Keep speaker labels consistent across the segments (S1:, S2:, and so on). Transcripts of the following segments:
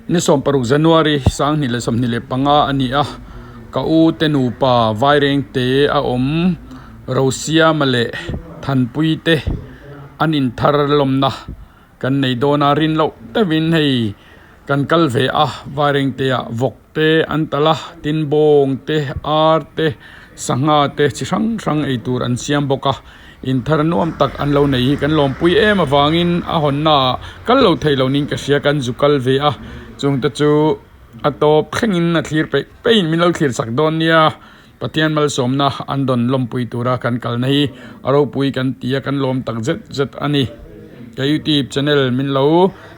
S1: Ni 16 January 2025 a ni a, ka u te nupa Vairengte a awm Rosiama leh Thanpui te an inthar lawmna kan nei dawn a, rin loh deuhin hei kan kal ve a, Vairengte ah vawk te an talh a, tin bawng te, ar te, sangha te chi hrang hrang ei tur an siam bawk a, inthar nuam tak an lo nei hi kan lawmpui em avangin a hawnna ah kal lo thei lo niin ka hria kan zu kal ve a, chungte chu a tawp thlengin a thlir peih peihin min lo thlir chak dawn nia. Pathian malsawmna an dawn lawmpui tura kan kalna hi a ropui kan ti a, kan lawm tak zet zet a ni. Ka YouTube channel min lo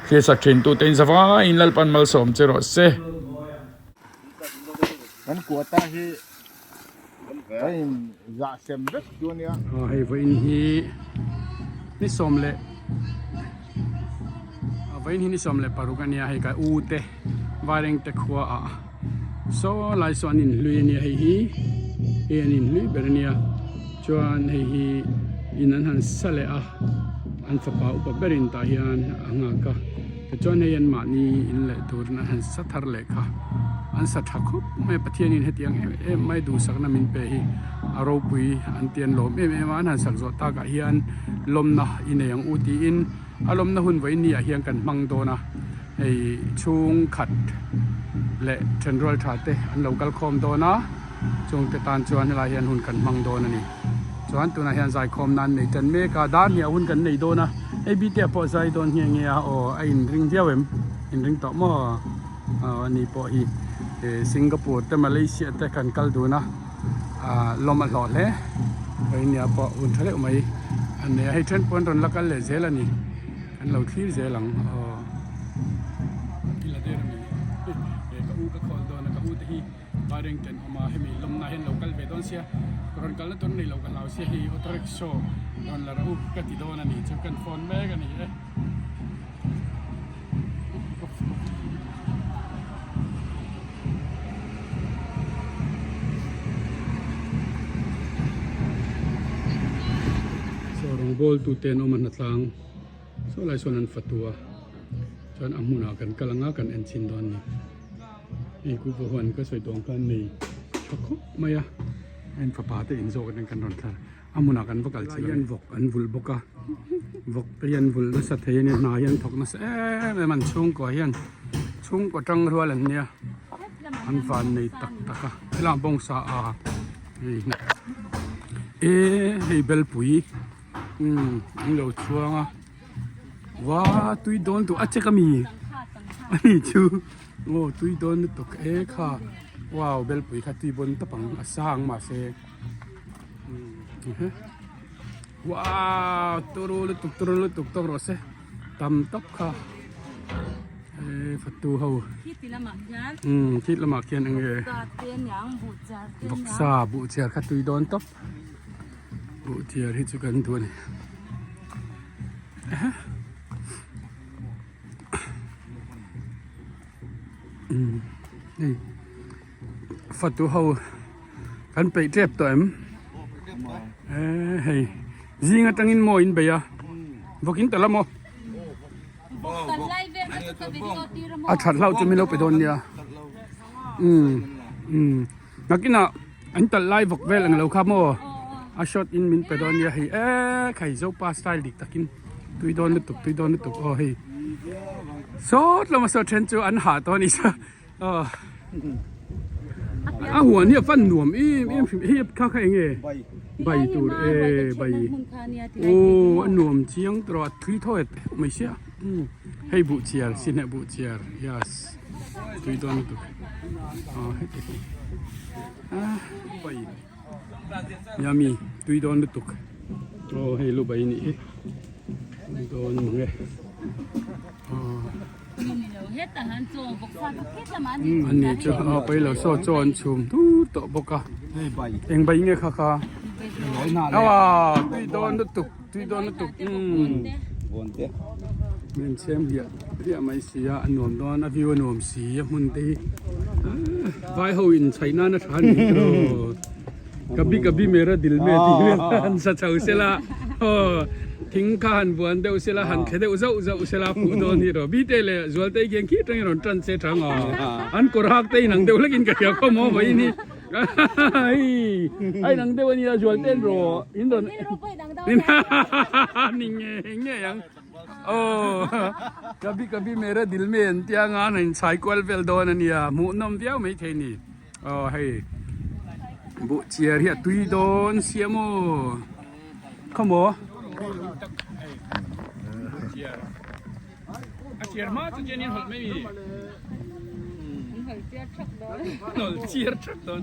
S1: thlir sak thin tute in zavaiin Lalpan malsawm che rawh se.
S2: Kan kuata hi kan in zah sem vek chu a nia.
S1: Aw hei vawiin hi ni 16 vawiin hi ni 16 a nia hei ka u te Vairengte khua ah saw lai saw an inhlui a nia hei hi hei an inhlui ber a nia chuan hei hi in an han sa leh a an fapa upa berin tah hian a nghak a tichuan hei an mahni in leh turin an han sa thar leh kha an sa tha khawp mai a Pathianin hetiang em em mai duhsakna min pe hi a ropui an ti an lawm em em a an han sak zawh takah hian lawmna i nei ang u tiin a lawmna hun vawiin ni ah hian kan hmang dawn a. Hei chhungkhat leh thenrual tha te an lo kal khawm dawn a, chungte tan chuan helai hian hun kan hmang dawn a ni. Chuan tunah hian zaikhawm nan nei tan mek a, dar hniah hun kan nei dawn a, hei bite ah pawh zai dawn nghe nghe a, aw a inring viau em? Inring tawh maw? Aw ani pawh hi Singapore te Malaysia te kan kal dun a, ah lawm a hlawh hle. Vawinia pawh hun tha deuh mai an nei a, hei then pawh an rawn la kal leh zel a ni. Kan lo thlir zel ang aw. I la der ami e ka u ka khawl dawn a ka u te hi Baireng ten awm a hemi lawmna hian lo kal ve dawn sia rawn kalna tur nei lo ka hlau sia hei auto rickshaw rawn la rawh u ka ti dawn a ni chu kan phone mek a ni e. Saw rawngbawl tute an awm a hnatlang. Saw lai sawn an fatu a chuan a hmunah kan kal anga kan en chhin dawn a ni hei ku pawh huan ka sawi tawh ang khan nei tha khawp mai a heng fapa te in zawk atang kan rawn thlar a hmunah kan va kal chhin hian vawk an vulh bawk a vawk te hi an vulh nasa thei a nia hna hi an thawk nasa em em an chhungkua hian chhungkaw tang rual an nia an van nei tak tak a helaiah bawngsa a hei e hei belpui. Umm an lo chhuang a va tui dawn duh a chek ami ani chu aw tui dawn lutuk e kha wow belpui kha tui bawn tawp ang a sang mahse umm wow turu lutuk turu lutuk tawk rawh se tam tawp kha e fatu ho umm khit lamah khian eng nge vawksa buhchiar kha tui dawn tawp. Buhchiar hi chu kan duh a ni. Umm hei fatu ho kan peih tep tawh em? Ehh hei zing atangin maw in bei a vawkin ta la maw? A that hlauh chu min lo pe dawn nia. Umm umm nakinah. An talh lai vawk vel ang lo kha maw a shot in min pe dawn nia hei eee khai zopa style dik takin tui dawn lutuk tui dawn lutuk aw hei sawt lama saw then chu an hah tawh a ni sa aw a huan hi a fan nuam em em hrim hei kha kha eng nge bai tur e bai aw a nuam chiang tawh a thui thaw et mai sia hei buh chiar sineh buh chiar yes tui dawn lutuk aw heti hi. Yummy tui dawn lutuk aw hei lu bai nih hi tui dawn mang e ani chu aw pawi lo saw chaw an chhum dur tawh bawk a eng bai nge kha kha aw tui dawn lutuk tui dawn lutuk umm min chhem hliah hliah mai si a a nuam dawn a view a nuam si a hmun te hi vai ho in chhaih nan a tha ni tiraw kabhi kabhi mera dil me tih vel an sa chho sela aw. Thing kha han buan deuh sela, han thle deuh zauh zauh sela fuh dawn hi rawh. Bite leh Zualtei khian khi atangin rawn tan che thang a. An kawr hak te inang deuh hlekin ka hria khaw maw vawiin hi. Hei a inang deuh a nia Zualtein rawh in rawn ni ngei ngei ang. Aw kabhi kabhi mera dil mein an tia nga an inchhai kual vel dawn a nia hmuhnawm viau maithei a ni. Aw hei buh chiar hi a tui dawn sia maw khaw maw a chiar hma chu chuan in hawlh mai mi
S3: hawlh chiar thak dawn
S1: hawlh chiar thak dawn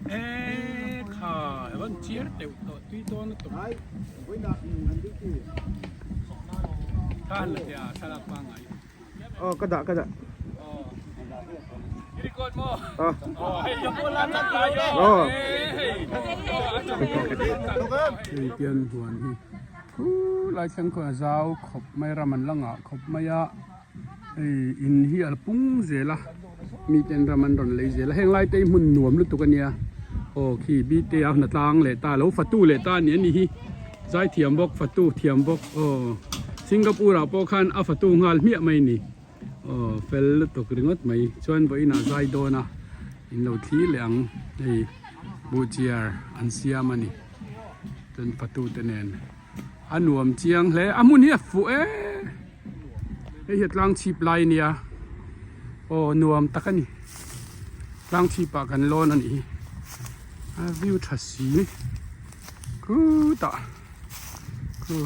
S1: e kha rawn chiar teuh tawh tui dawn a tum kha han la teh a thlalak pangngai.
S4: Aw ka dah ka dah. Aw.
S1: Hei pian huan hi khulai thleng khaw a zau khawp mai ram an la ngah khawp mai a hei in hi a pung zel a miten ram an rawn lei zel a heng lai te hi hmun nuam lutuk a nia aw khi bite a hnatlang leh ta lo fatu leh ta a ni a ni hi. Zaithiam bawk, fatu thiam bawk aw Singapore ah pawh khan a fatu nghal hmiah mai ni aw fel lutuk ringawt mai chuan vawiin ah zai dawn a in lo thli leh ang hei buhchiar an siam a ni chuan fatu te nen a nuam chiang hle a hmun hi a fuh e hei hi a tlang chhip lai a nia aw nuam tak a ni tlang chhip ah kan lawn a nih hi a view tha si. Khutah khu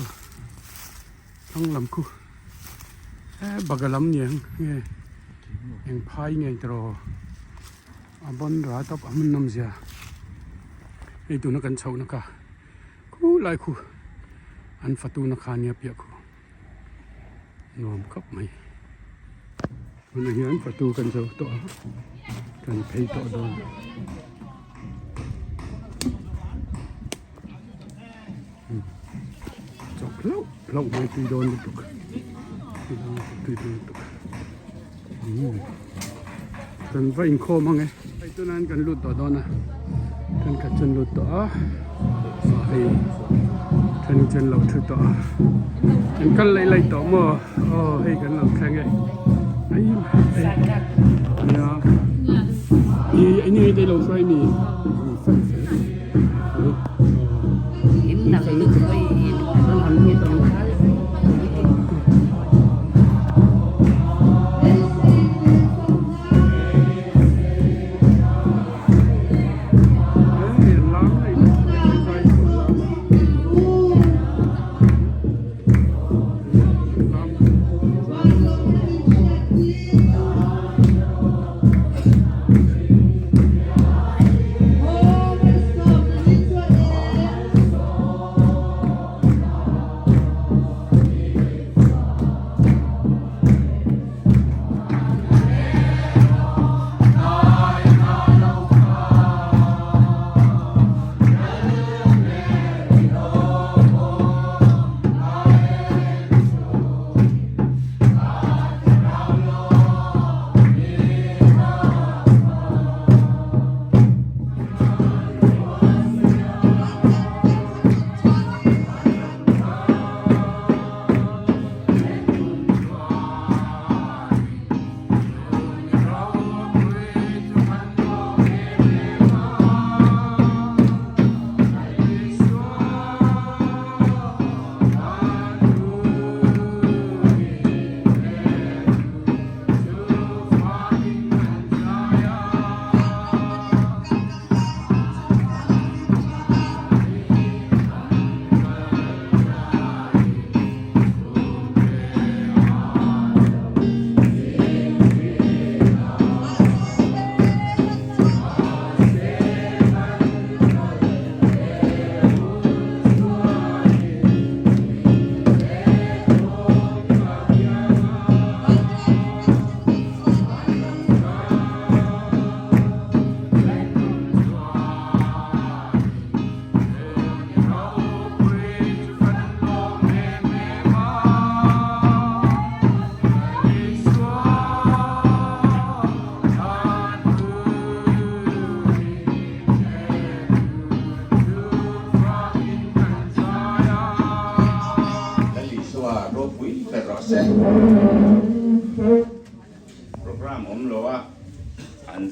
S1: thlang lam khu he baga lam ni ang nge eng phai nge tiraw a bawn ra tawp a hmun nawm zia hei tuna kan chhoh na kha khulai khu an fatu na kha nia piah khu nuam khawp mai tunah hian fatu kan zo tawh a kan phei tawh dawn. Chawp hlauh hlauh mai tui dawn lutuk tui dawn lutuk tui dawn lutuk umm kan va inkhawm ang e hei tunah hian kan lut tawh dawn a thenkhat chu an lut tawh a hei then chu an lo thu tawh a an kal laih laih tawh maw aw hei kan lo thleng e hei nia ih eng nge te lo hruai mi.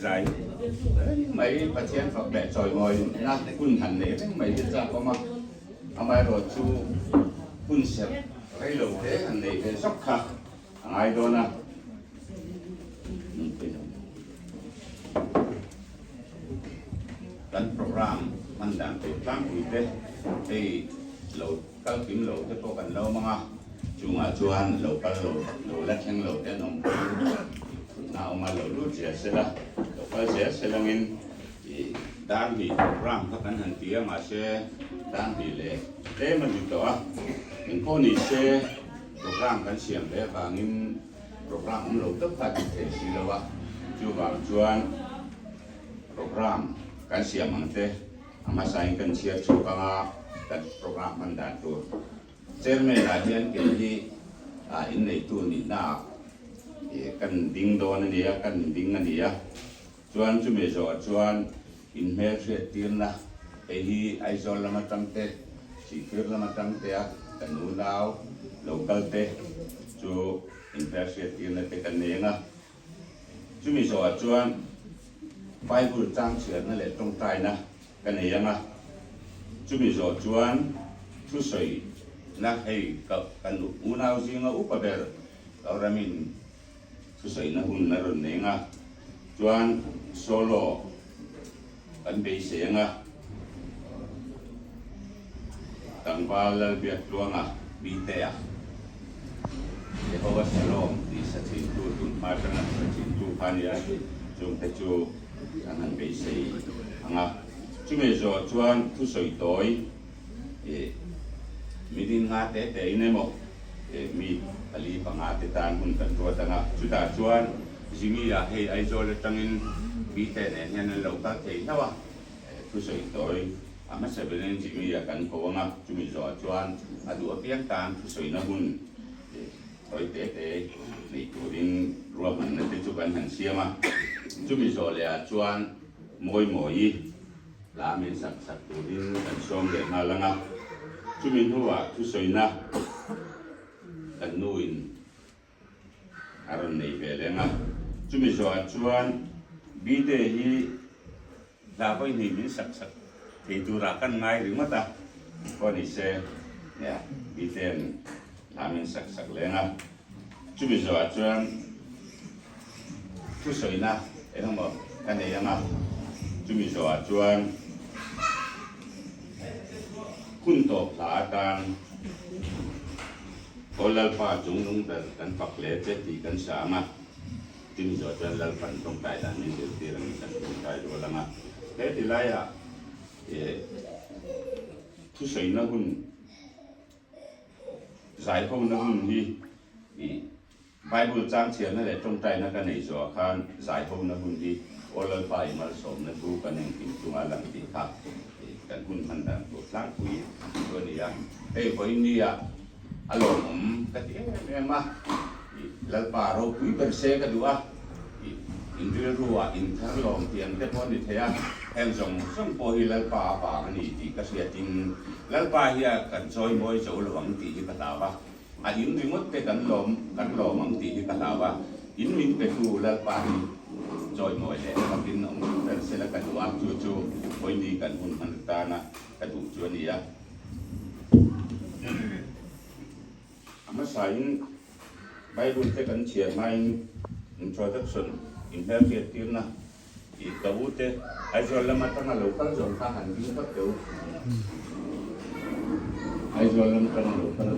S5: Zai reng mai Pathian fak leh chawimawina hun han nei reng mai hi chak awm a, amaherawh chu hun serh rei lo te han nei ve zawk kha a ngai dawn a. Kan program hman dan tur tlangpui te hei lo kal kim lo te pawh kan lo mang a, chungah chuan lo kal lo lo la thleng lo te an awm pawhin thutna a awm a, lo lut zel sela, lo kal zel selangin ih dar hnih program kha kan han ti a, mahse dar hnih leh tlem a ni tawh a, engpawh ni se program kan siam ve avangin program awm lo deuh kha a ti thei si lo a, chuvang chuan program kan siam ang te a hmasain kan chhiar chhuak ang a, kan program hman dan tur chairman ah hian kei hi ah inneitu nihna ah kan ding dawn a ni a, kan ding a ni a, chuan chumi zawhah chuan inhmelhriat tirna hei hi Aizawl lam atang te, Sihphir lam atang te a kan unau local te chu inhmelhriat tirna te kan nei ang a. Chumi zawhah chuan Bible chang chhiarna leh tawngtaina ka nei ang a, chumi zawh chuan thusawina hei ka kan unau zinga upa ber Zoramin thusawina hun a rawn nei ang a, chuan solo kan beisei ang a, Tlangval Lalbiaktluanga Bite-a Jehovah Shalom tih sa thintu tun hma atanga sa thintu kha a ni a, chungte chu an han beisei ang a. Chumi zawh chuan thusawi tawi ih mi din nga te te in emaw ih mi pali panga te tan hun kan ruat ang a, chutah chuan Jimmy-a hei Aizawl atangin Bite nen hian an lo kal thei hlauh a. Thusawi tawi a hmasa berin Jimmy-a kan ko ang a, chumi zawhah chuan a duh apiang tan thusawina hun tawi te te nei turin ruahmanna te chu kan han siam a. Chumi zawh lehah chuan mawi mawi hla min sak sak turin kan sawm leh nghal ang a, chumi hnuah thusawina kan nuin a rawn nei ve leng a. Chumi zawhah chuan Bite hi hla vawihnih min sak sak thei turah kan ngai ringawt a, pawh ni se nia Bite'n hla min sak sak leng a. Chumi zawhah chuan thusawina eng emaw ka nei ang a, chumi zawhah chuan hun tawp hla atan Aw Lalpa chungnung ber kan fak hle che tih kan hria ang a, chumi zawh chuan Lalpan tawngtai dan min zirtir angin kan tawngtai rual ang a. He ti laiah thusawina hun, zaihona hun hi Bible chang chhiarna leh tawngtaina ka nei zawhah khan zaihona hun hi Aw Lalpa i malsawmna chu kan engkim chunga lang tih kha kan hun hman dan tur tlangpui chu a ni a. Hei vawinia a lawmawm ka ti em em a, Lalpa ropui ber se ka duh a, in rilruah inthar lawm tiang te pawh a ni thei a, heng zawng zawng pawh hi Lalpa avang a ni tih ka hriatin Lalpa hian kan chawimawi zo lo ang tih hi ka hlau a. A in ringawt te kan lawm kan lawm ang tih hi ka hlau a, in min petu Lalpa hi chawimawi leh fakin awm ber sela ka duh a, chu chu Pawini kan hun hman atana ka duh chu a ni a. A hmasain Bible te kan chhiar hmain introduction, inhmelhriattirna, i ka u te Aizawl lam atanga lo kal zawng kha han ding phawt teh u. Aizawl lam atanga lo kal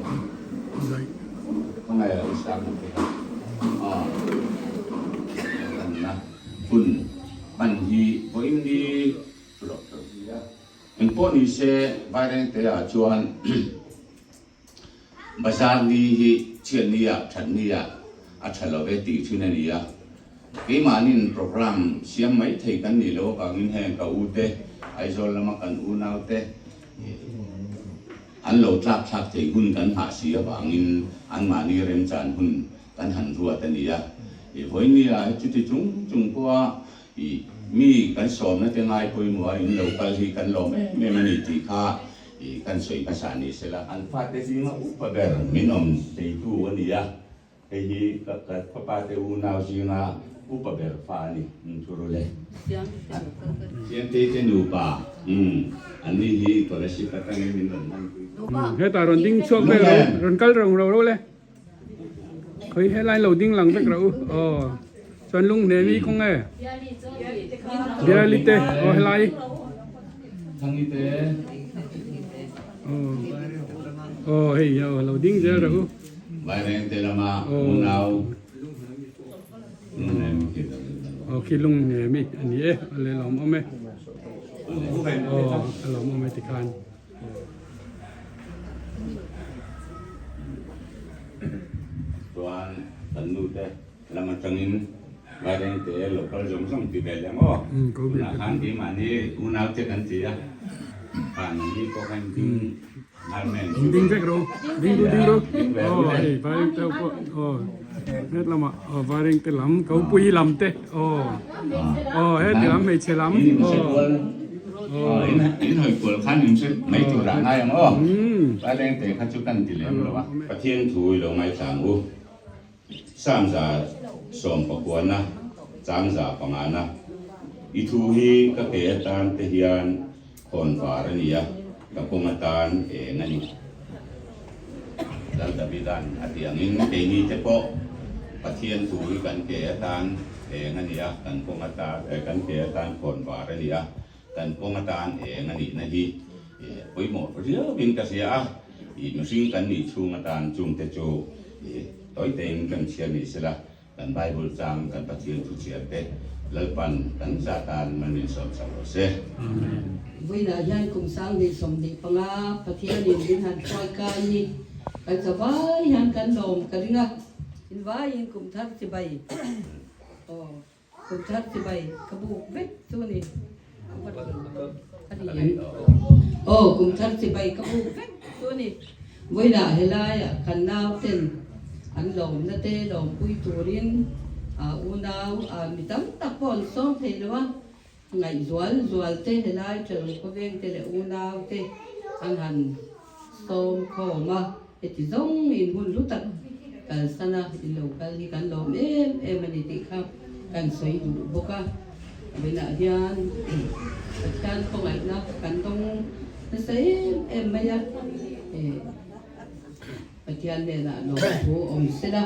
S5: hmangaih a usang ang te kha kanna hun hman hi vawiin ni engpawh ni se Vairengte ah chuan Bazar ni hi chhiat ni ah that ni ah a tha lo ve tih thin a ni a, keimahnin program siam mai thei kan nih loh avangin heng ka u te, Aizawl lama kan unau te an lo tlak thlak thei hun kan nghah si avangin anmahni remchan hun kan han ruat a ni a. I vawinia chuti chung chung pawha i mi kan sawmna te ngai pawimawh a in lo kal hi kan lawm em em a ni tih kha I kan sawi hmasa ni sela, an fate zinga upa ber min awm theitu a ni a, hei hi ka ka fapa te unau zinga Upa ber fa a ni, Thurule. Siamtei te nupa, umm, anni hi Kolasib atangin min rawn hmanpui tawh.
S1: Hetah rawn ding chhuak vel ro, rawn kal reng ro ro le. Khawi helai lo ding lang vek ro u. Aw, chuan lung hne mi kawng e. Biali te, aw helai.
S5: Thangi te.
S1: Aw, aw hei, aw lo ding zel ro u.
S5: Vairengte lama unau.
S1: Aw khi lung nge mi a ni e a le lawm awm e aw a lawm awm e tikhan.
S5: Chuan kan nu te lam atangin Vairengte local zawng zawng ti ve leh ang aw. Tunah khan keimahni unau te kan ti a, khan ni pawh khan ding
S1: Ding vek ro, ding du ding ro. Aw hei vaireng te pawh aw het lamah aw vaireng te lam ko pui lam te aw aw heti lam hmeichhe lam aw
S5: aw in hawi kual khan in hre mai tur ah ngai ang aw vaireng te kha chu kan ti lem lo a. Pathian thu i lo ngaithla ang u. Samza sawmpakuana changza pangana i thu hi ka ke atan te hian khawn var a ni a, ka kawng atan eng a ni. Lal Davida'n a ti angin keini te pawh Pathian thu hi kan ke atan eng a ni a, kan kawng atan kan ke atan khawn var a ni a, kan kawng atan eng a nihna hi pawimawh riauin ka hria a. I mihring kan nih chhung atan chungte chu i tawi tein kan chhiar ni sela, kan Bible chang kan Pathian thu chhiar te Lalpan kan za tan man min sawm sak rawh se.
S1: Amen.
S6: Vawiinah hian kum 20 25 Pathianin min han hruai kai hi kan chavai hian kan lawm ka ring a, in vaiin kum thar chibai aw. Kum thar chibai ka buk vek chu ni. Aw kum thar chibai ka buk vek chu ni. Vawiinah helaiah kan nauten an lawmna te lawmpui turin unau mi tam tak pawh an sawm thei lo a, ngaihzual zual te helai ṭhelh khawveng te leh unau te an han Sawm khawm a, heti zawng in hun hlu tak kalsan a in lo kal hi kan lawm em em a ni tih kha kan sawi duh bawk a. Vawiinah hian Pathian khawngaihna kan dawng nasa em em mai a, Pathian hnenah lawmthu awm sela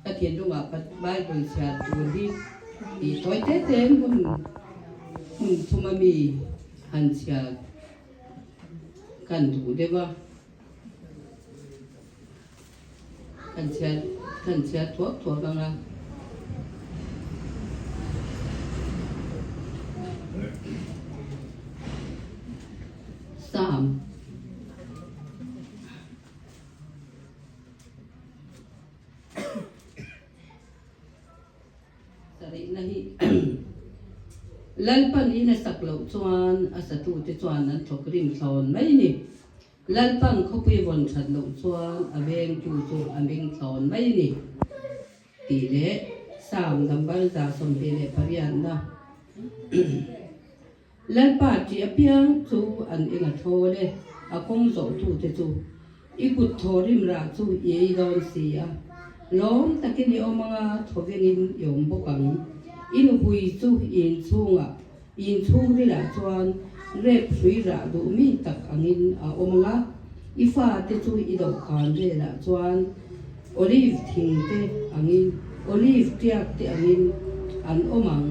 S6: ka thinlungah Bible chhiar tur hi tih tawi te tein hun hun thuma mi han chhiar Kan duh deuh a, kan chhiat kan chhiat thuak thuak ang a. Psalm. Sarihna hi Lalpan in a sak loh chuan a satute chuan an thawk rim thlawn mai ni. Lalpan khawpui vawn that loh chuan a vengtu chu a meng thlawn mai ni tih leh Psalm number 28na Lalpa tih apiang chu an eng a thawl e, a kawng zawhtute chu i kut thaw rim rah chu i ei dawn si a. Lawm takin i awm anga thawvengin i awm bawk ang. I nupui chu i inchhungah, i inchhungrilah chuan rep hrui rah duh mi tak angin a awm anga, i fate chu i dawhkan velah chuan Olive thing te angin, olive tiak te angin an awm ang.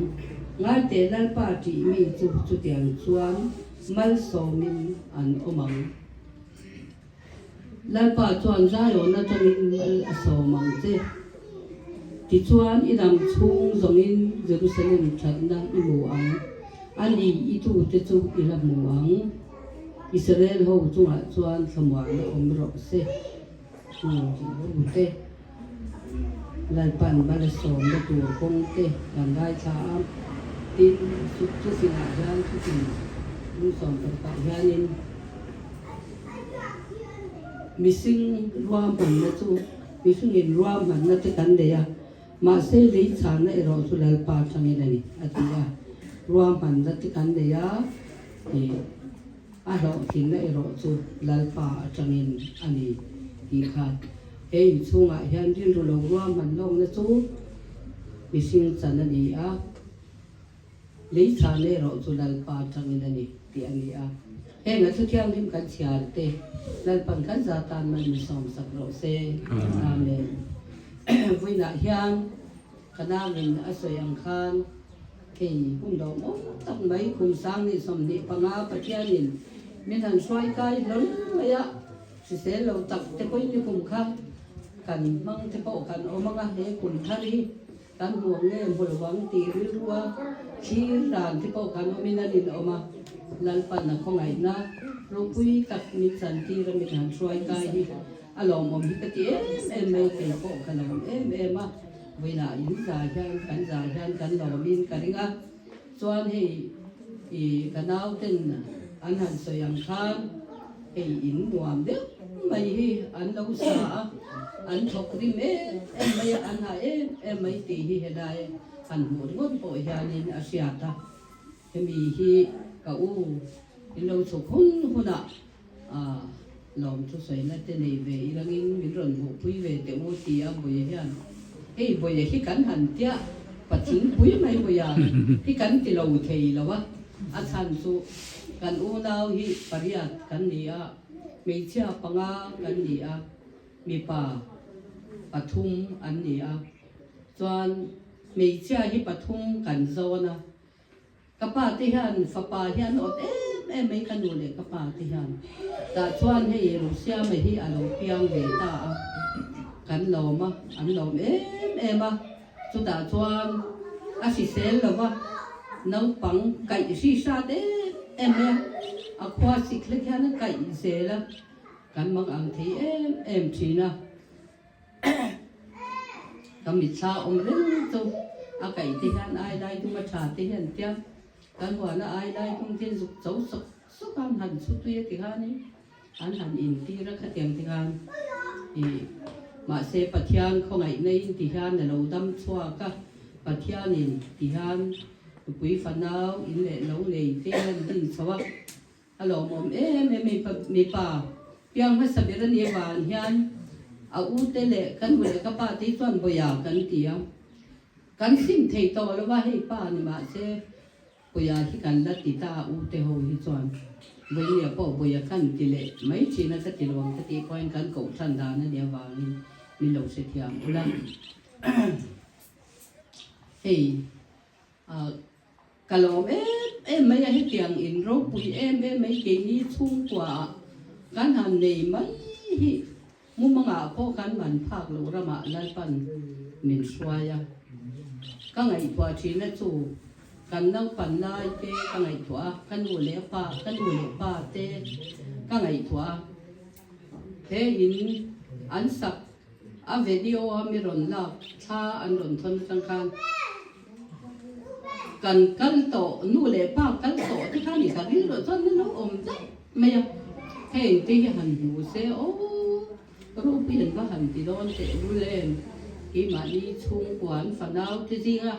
S6: Ngaite Lalpa tih mi chu chutiang chuan malsawmin an awm ang. Lalpa chuan Zion atangin mal a sawm ang che. Tichuan i dam chhung zawngin Jerusalem thatna i hmu ang. A ni i tute chu i la hmu ang. Israel ho chungah chuan thlamuanna awm rawh se. Ute Lalpan malsawmna tur kawng te kan ngaithla a, tin thufingah hian thufing lungsawm pakhatah hianin mihring ruahmanna chu mihringin ruahmanna te kan nei a, mahse lei chhanna erawh chu Lalpa atangin a ni a ti a, ruahmanna te kan nei a. A hlawhtlinna erawh chu Lalpa atangin a ni tih kha he inchhungah hian rilru lo ruahman lawkna chu mihring chan a ni a, lei chhan erawh chu Lalpa atangin a ni tih a ni a. Heng a thuthianghlim kan chhiar te Lalpan kan za tan man min sawmsak rawh se. Amen. Vawiinah hian ka nauin a sawi ang khan hei hun lawmawm tak mai kum 2025 Pathianin min han hruai kai hlawl mai a. Hrisel lo tak te pawhin ni kum kha kan hmang te pawh kan awm ang a, he kum thar hi kan hmu ang nge hmu lo ang tih rilru a thlir dan te pawh kan awmin an inawm a, Lalpan a khawngaihna ropui tak min chantir a min han hruai kai hi a lawmawm hi ka ti em em mai, kei pawh ka lawm em em a, vawiinah in za hian kan za hian kan lawmin ka ring a, chuan hei Ih ka nauten an han sawi ang khan hei in nuam deuh mai hi an lo sa a, an thawk rim em em mai a, an ha em em mai tih hi helai han hmuh ringawt pawh hianin a hriat a. Hemi hi ka u in lo chhuk hun hunah ah lawmthu sawina te nei ve ilangin min rawn hmuhpui ve teh u ti a Bawia hian hei Bawia hi kan han tia pathingpui mai Bawia hi kan ti lo thei lo a, a chhan chu kan unau hi pariat kan ni a, hmeichhia panga kan ni a, mipa pathum an ni a, chuan hmeichhia hi pathum kan zawn a. Ka pa te hian fapa hi an awt em em mai ka nu leh ka pa te hian. Tah chuan hei Rusiama hi a lo piang ve ta a, kan lawm a, an lawm em em a. Chutah chuan a hrisel lo va, naupang kaih hri hrat em em mai a, a khua sik hlek hian a kaih zel a, kan mang ang thei em em thin a. Ka mitthla awm reng chu a kaih te hian ai lai tum a tha te hian tia kan huana ai lai tum te zuk cho sawk sawk a an han chhu tui a ti khan in an han in tir a khatiang te khan ih mahse Pathian khawngaihna in ti hian a lo dam chhuak a Pathian in ti hian nupui fanau in leh lo nei te hian din chho a. A lawmawm em em i mipa piang hmasa ber a nih avang hian a ute leh ka nu leh ka pa te hi chuan Bawia kan ti a, kan hlim thei tawh lo va, hei pa ni mahse Bawia hi kan la ti ta a ute ho hi chuan Bawia pawh Bawia khan ti leh mai thin a ka ti lo ang ka tih pawhin kan kohhran dan a nih avangin min lo hrethiam ula hei. Ka lawm em em mai a, hetiang in ropui em em mai keini chhungkua ah kan han nei mai hi mumangah pawh kan man phak loh ramah Lalpan min hruai a. Ka ngaihtuah thin a chu kan naupan lai te ka ngaihtuah a, ka nu leh pa ka nu leh pa te ka ngaihtuah a, he in an sak a video a mi rawn lak thla an rawn thawn atang khan kan kal tawh nu leh pa kal tawh te khan i ka rilru chuan an lo awm daih mai a, heng te hi han hmu se aw ropui an va han ti dawn teh lul em, keimahni chhungkua an fanau te zinga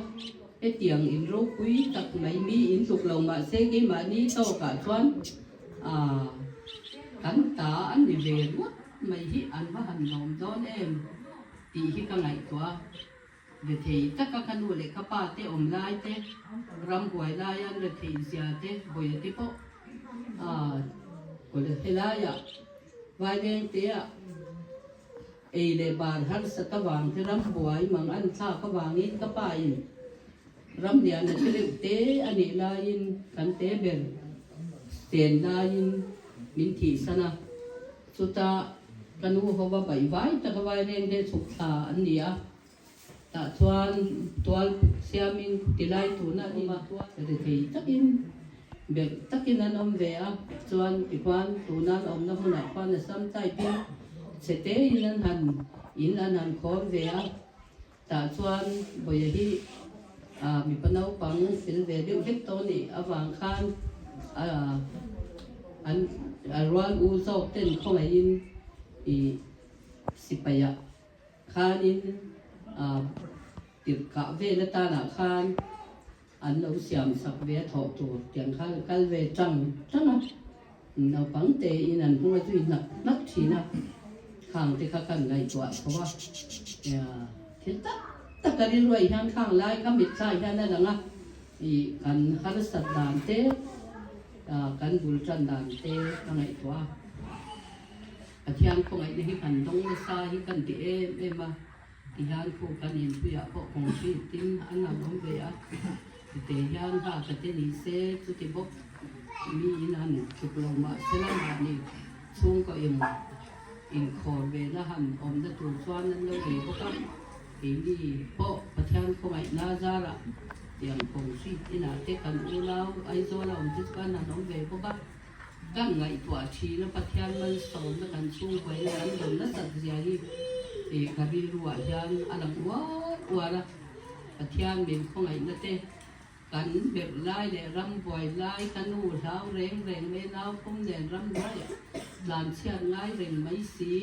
S6: hetiang in ropui tak mai mi in tluk lo mahse keimahni tawkah chuan ah kan ta an ni ve ngawt. Mai hi an va han lawm dawn em tih hi ka ngaihtuah a, rethei taka ka nu leh ka pa te awm lai te, ramhuai laia an rethei zia te, bawia te pawh ah kawle helaiah vaileng te ah ei leh bar harsat avang te rambuai mang an thlak avangin ka pa in Ramliana te reuh te a nih laiin kan te ber chen laiin min thihsan a, chuta ka nu hova baihvai taka vaireng te chhuk thla an ni a, tah chuan tual siamin tilai tuna an awm a, rethei takin berh takin an awm ve a, chuan tikhuan tuna an awmna hmunah khuan a sam type-in chhe tein an han in an han khawr ve a. Tah chuan Bawia hi mipa naupang fel ve deuh hlek tawh nih avang khan an rual u zawk ten khawngaihin ih sipaiah khanin tirhkah vel atanah khan an lo siam sak ve a thawh tur tiang khan a kal ve tang tang a, naupang tein an hmung a zui hnak hnak thin a, khang te kha kan ngaihtuah tho a, thil tak. tak a rilruai hian khang lai kha mitthla hian a lang a, ih kan harsat dan te, kan bul tan dan te ka ngaihtuah a. Pathian khawngaihna hi kan dawng nasa hi kan ti em em a, tihian khu kan inpuiah pawh concrete tin an han awm ve a, tute hian nghak a te ni se chuti bawk miin han tluk lo mah se la mahni chhungkaw in inkhawr ve na han awmna tur chuan an lo nei bawk a, keini pawh Pathian khawngaihna zarah tiang concrete inah te kan unau Aizawl a awm te chu kan han awm ve bawk a. Kan ngaihtuah thin a, Pathian malsawmna kan chhungkuaina kan dawn nasat zia hi ih ka rilruah hian a lang uar uar a. Pathian min khawngaihna te kan berh lai leh ram buai lai ka nu hlau reng reng mai nau pum nen ram hnuaiah tlan chhiat ngai reng mai si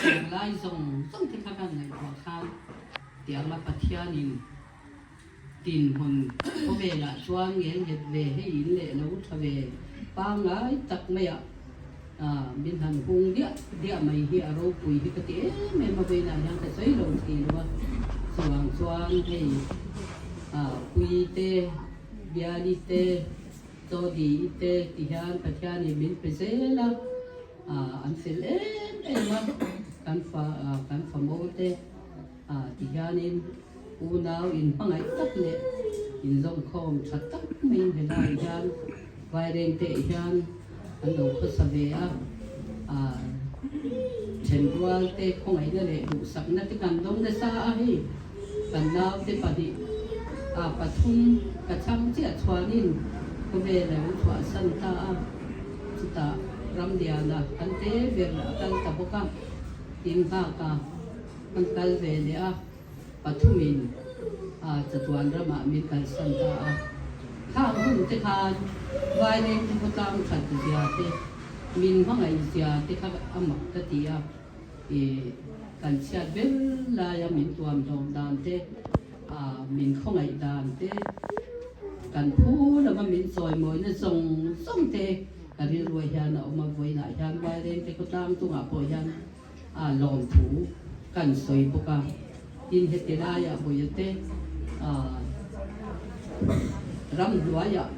S6: tiang lai zawng zawng te kha kan ngaihtuah khan tianga Pathianin Tinhmun khawvelah chuan ngelnghet ve hei in leh lo tha ve pangngai tak maiah min han hung diah diah mai hi a ropui hi ka ti em em a, vawiinah hian ka sawi lo thei lo a, chuvang chuan hei Pui te, Biali te, Chawdi te ti hian Pathianin min pe zel a, an fel em em a, kan fa kan famo te. Ti hianin unau inhmangaih tak leh inzawmkhawm tha tak maiin helai hian Vairengte hian an lo khawsa ve a, thenrual te khawngaihna leh duhsakna te kan dawng nasa a hei kan naute pahnih pathum ka chhang chiah chuanin khawvel a lo chhuahsan ta a, chutah Ramliana kan te ber a kal ta bawk a, tin nghak a. An kal ve leh a, pathumin chatuan ramah min kalsan ta a. Khang hun te khan Vaileng te khawtlang that zia te, min hmangaih zia te kha a mak ka ti a, ih kan chhiat ber laia min tuam hlawm dan te, min khawngaih dan te, kan phu lova min chawimawina zawng zawng te ka rilruah hian a awm a, vawiinah hian Vaileng te khawtlang chungah pawh hian a lawmthu kan sawi bawk a, tin heti laiah Bawihte ramhnuaiah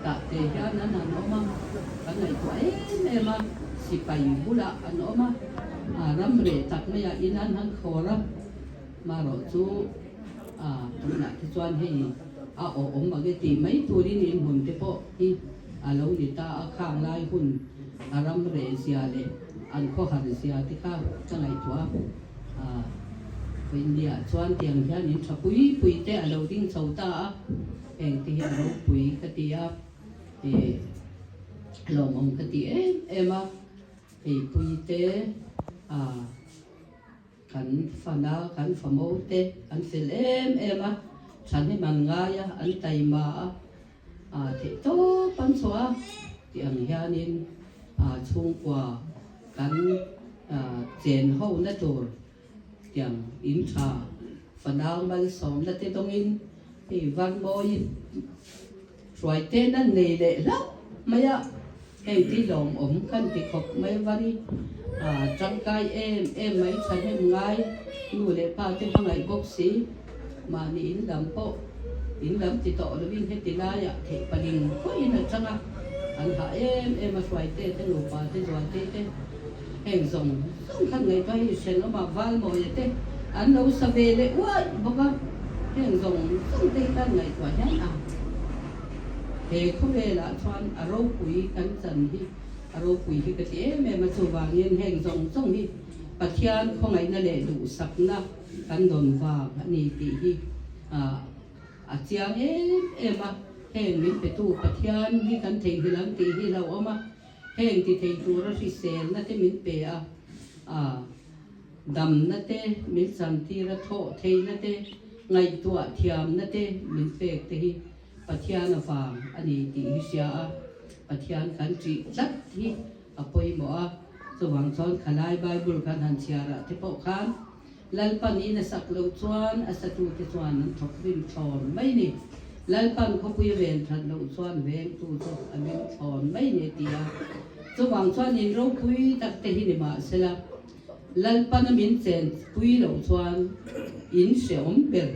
S6: tah te hian an han awm a, kan ngaihtuah em em a, sipai bulah an awm a, ram reh tak maiah in an han khawr a, marawh chu tunah te chuan hei a awhawm ang e tih mai turin inhmun te pawh hi a lo ni ta a, khang lai hun a ram reh zia leh an khawhar zia te kha ka ngaihtuah a, India chuan tiang hian in tha pui pui te a lo ding chho ta a, heng te hi a ropui ka ti a, ih lawmawm ka ti em em a, hei pui te ah. Kan fana, kan famo te an fel em em a, thahnem an ngai a, an taima a, aa theih tawp an chhuah a tih ang hianin aa chhungkua kan aa chen ho na tur tiang in tha fanau malsawmna te dawngin hei Varmawi Hruai ten an nei leh hlauh mai a, heng ti lawmawm kan ti khawp mai vari tangkai em em mai thahnem ngai nu leh pa te hmangaih bawk si mahni in lam pawh in lam ti tawh lovin heti laiah theih paling khawihin a tang a, an hah em em a hruai te te nupa te zual te te heng zawng zawng khan ngaihtuah hi hrelawma Valmawia te an lo sa ve leh uaih bawk a, heng zawng zawng te hi khan ngaihtuah hian a he khawvelah chuan a ropui kan chan hi a ropui hi ka ti em em a, chuvangin heng zawng zawng hi Pathian khawngaihna leh duhsakna kan dawn vang a ni tih hi a chiang em em a, heng min petu Pathian hi kan theihnghilh ang tih hi hlauhawm a. Heng ti thei tura hriselna te min pe a, a damna te min chantir a, thawh theihna te, ngaihtuah thiamna te min pek te hi Pathian avang a ni tih hi hria a, Pathian kan ṭih tlat hi a pawimawh a. Chuvang chuan khalai Bible kan han chhiarah te pawh khan Lalpan in a sak loh chuan a satute chuan an thawk rim thlawn mai ni. Lalpan khawpui a ven that loh chuan vengtu chu a meng thlawn mai ni a ti a. Chuvang chuan in ropui tak te hi ni mahsela. Lalpana min chen pui loh chuan in hrehawm ber,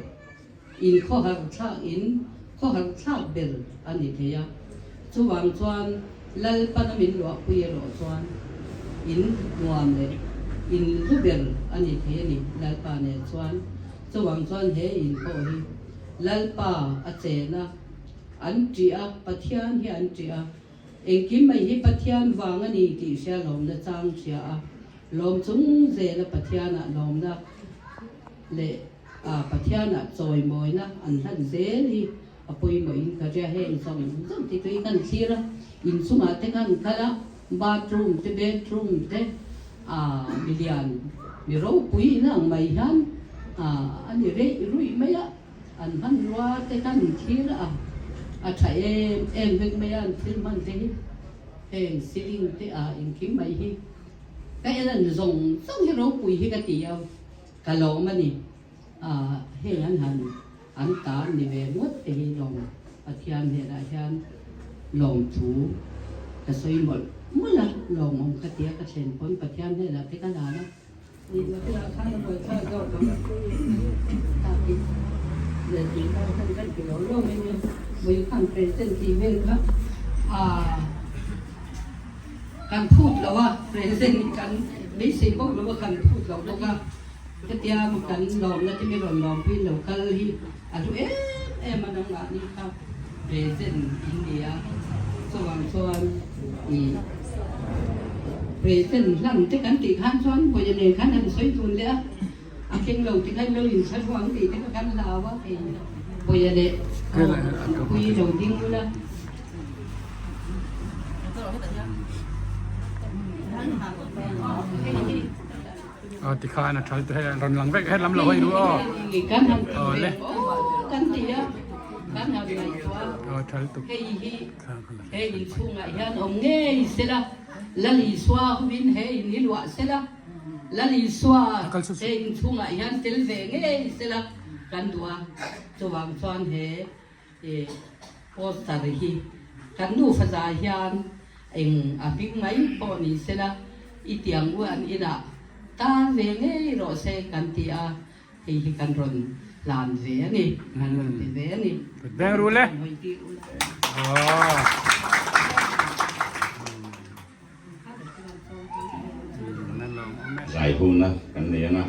S6: in khawhar thlak in khawhar thlak ber a ni thei a. Chuvang chuan Lalpana min luahpui erawh chuan in nuam leh in hlu ber a ni thei a ni Lalpa nen chuan. Chuvang chuan he in pawh hi Lalpa a chen a, an ṭih a, Pathian hi an ṭih a, Engkim mai hi Pathian vang a ni tih hria lawmna chang hria a, lawm chung zela Pathianah lawmna leh a Pathianah chawimawina an hlan zel hi a pawimawhin ka ria. Heng zawng zawng te tui kan thlir a, inchungah te khan kal a, bathroom te bedroom te a milian mi ropui in ang mai hian a ni reih ruih mai a. An hmanrua te kan thlir a, a tha em em vek mai a, an thil hman te hi heng ceiling te ah engkim mai hi ka en an zawng zawng hi ropui hi ka ti a, ka lawm a ni. Ah heng an han an ta ni ve ngawt te hi lawm Pathian hnenah hian lawmthu ka sawi mawlh mawlh a, lawmawm ka ti a, ka thlen pawn Pathian hnenah te ka lan a. Kan phut lo a, present kan beisei bawk lo a, kan phut lo bawk a, hetia kan lawmna te mi rawn lawmpuiin lo kal hi a hlu em em a, nangmahni kha present in ni a, chuvang chuan ih. Present hlan te kan tih khan chuan vawiin nen khan han sawi dun leh a, a keng lo ti khan lo inchha ruang tih te kha kan hlau a, hei vawiin leh pui lo ding ula.
S1: Aw tikhan a thal hei rawn lang vek helam lo hawi duh aw.
S6: Kan han ti ve aw kan ti a, kan han ngaihtuah a.
S1: Aw thal tuk.
S6: Hei hi He in chhungah hian awm ngei sela, Lal Isua hovin he in hi luah sela, Lal Isua he in chhungah hian tel ve ngei sela kan duh a. Chuvang chuan he poster hi kan nufa zah hian eng a hming mai pawh ni sela, i tiang u an inah tar ve ngei rawh se kan ti a. Hei hi kan rawn hlan ve a ni, kan rawn ti ve a ni.
S1: Beng ru le.
S5: Zai huna kan nei anga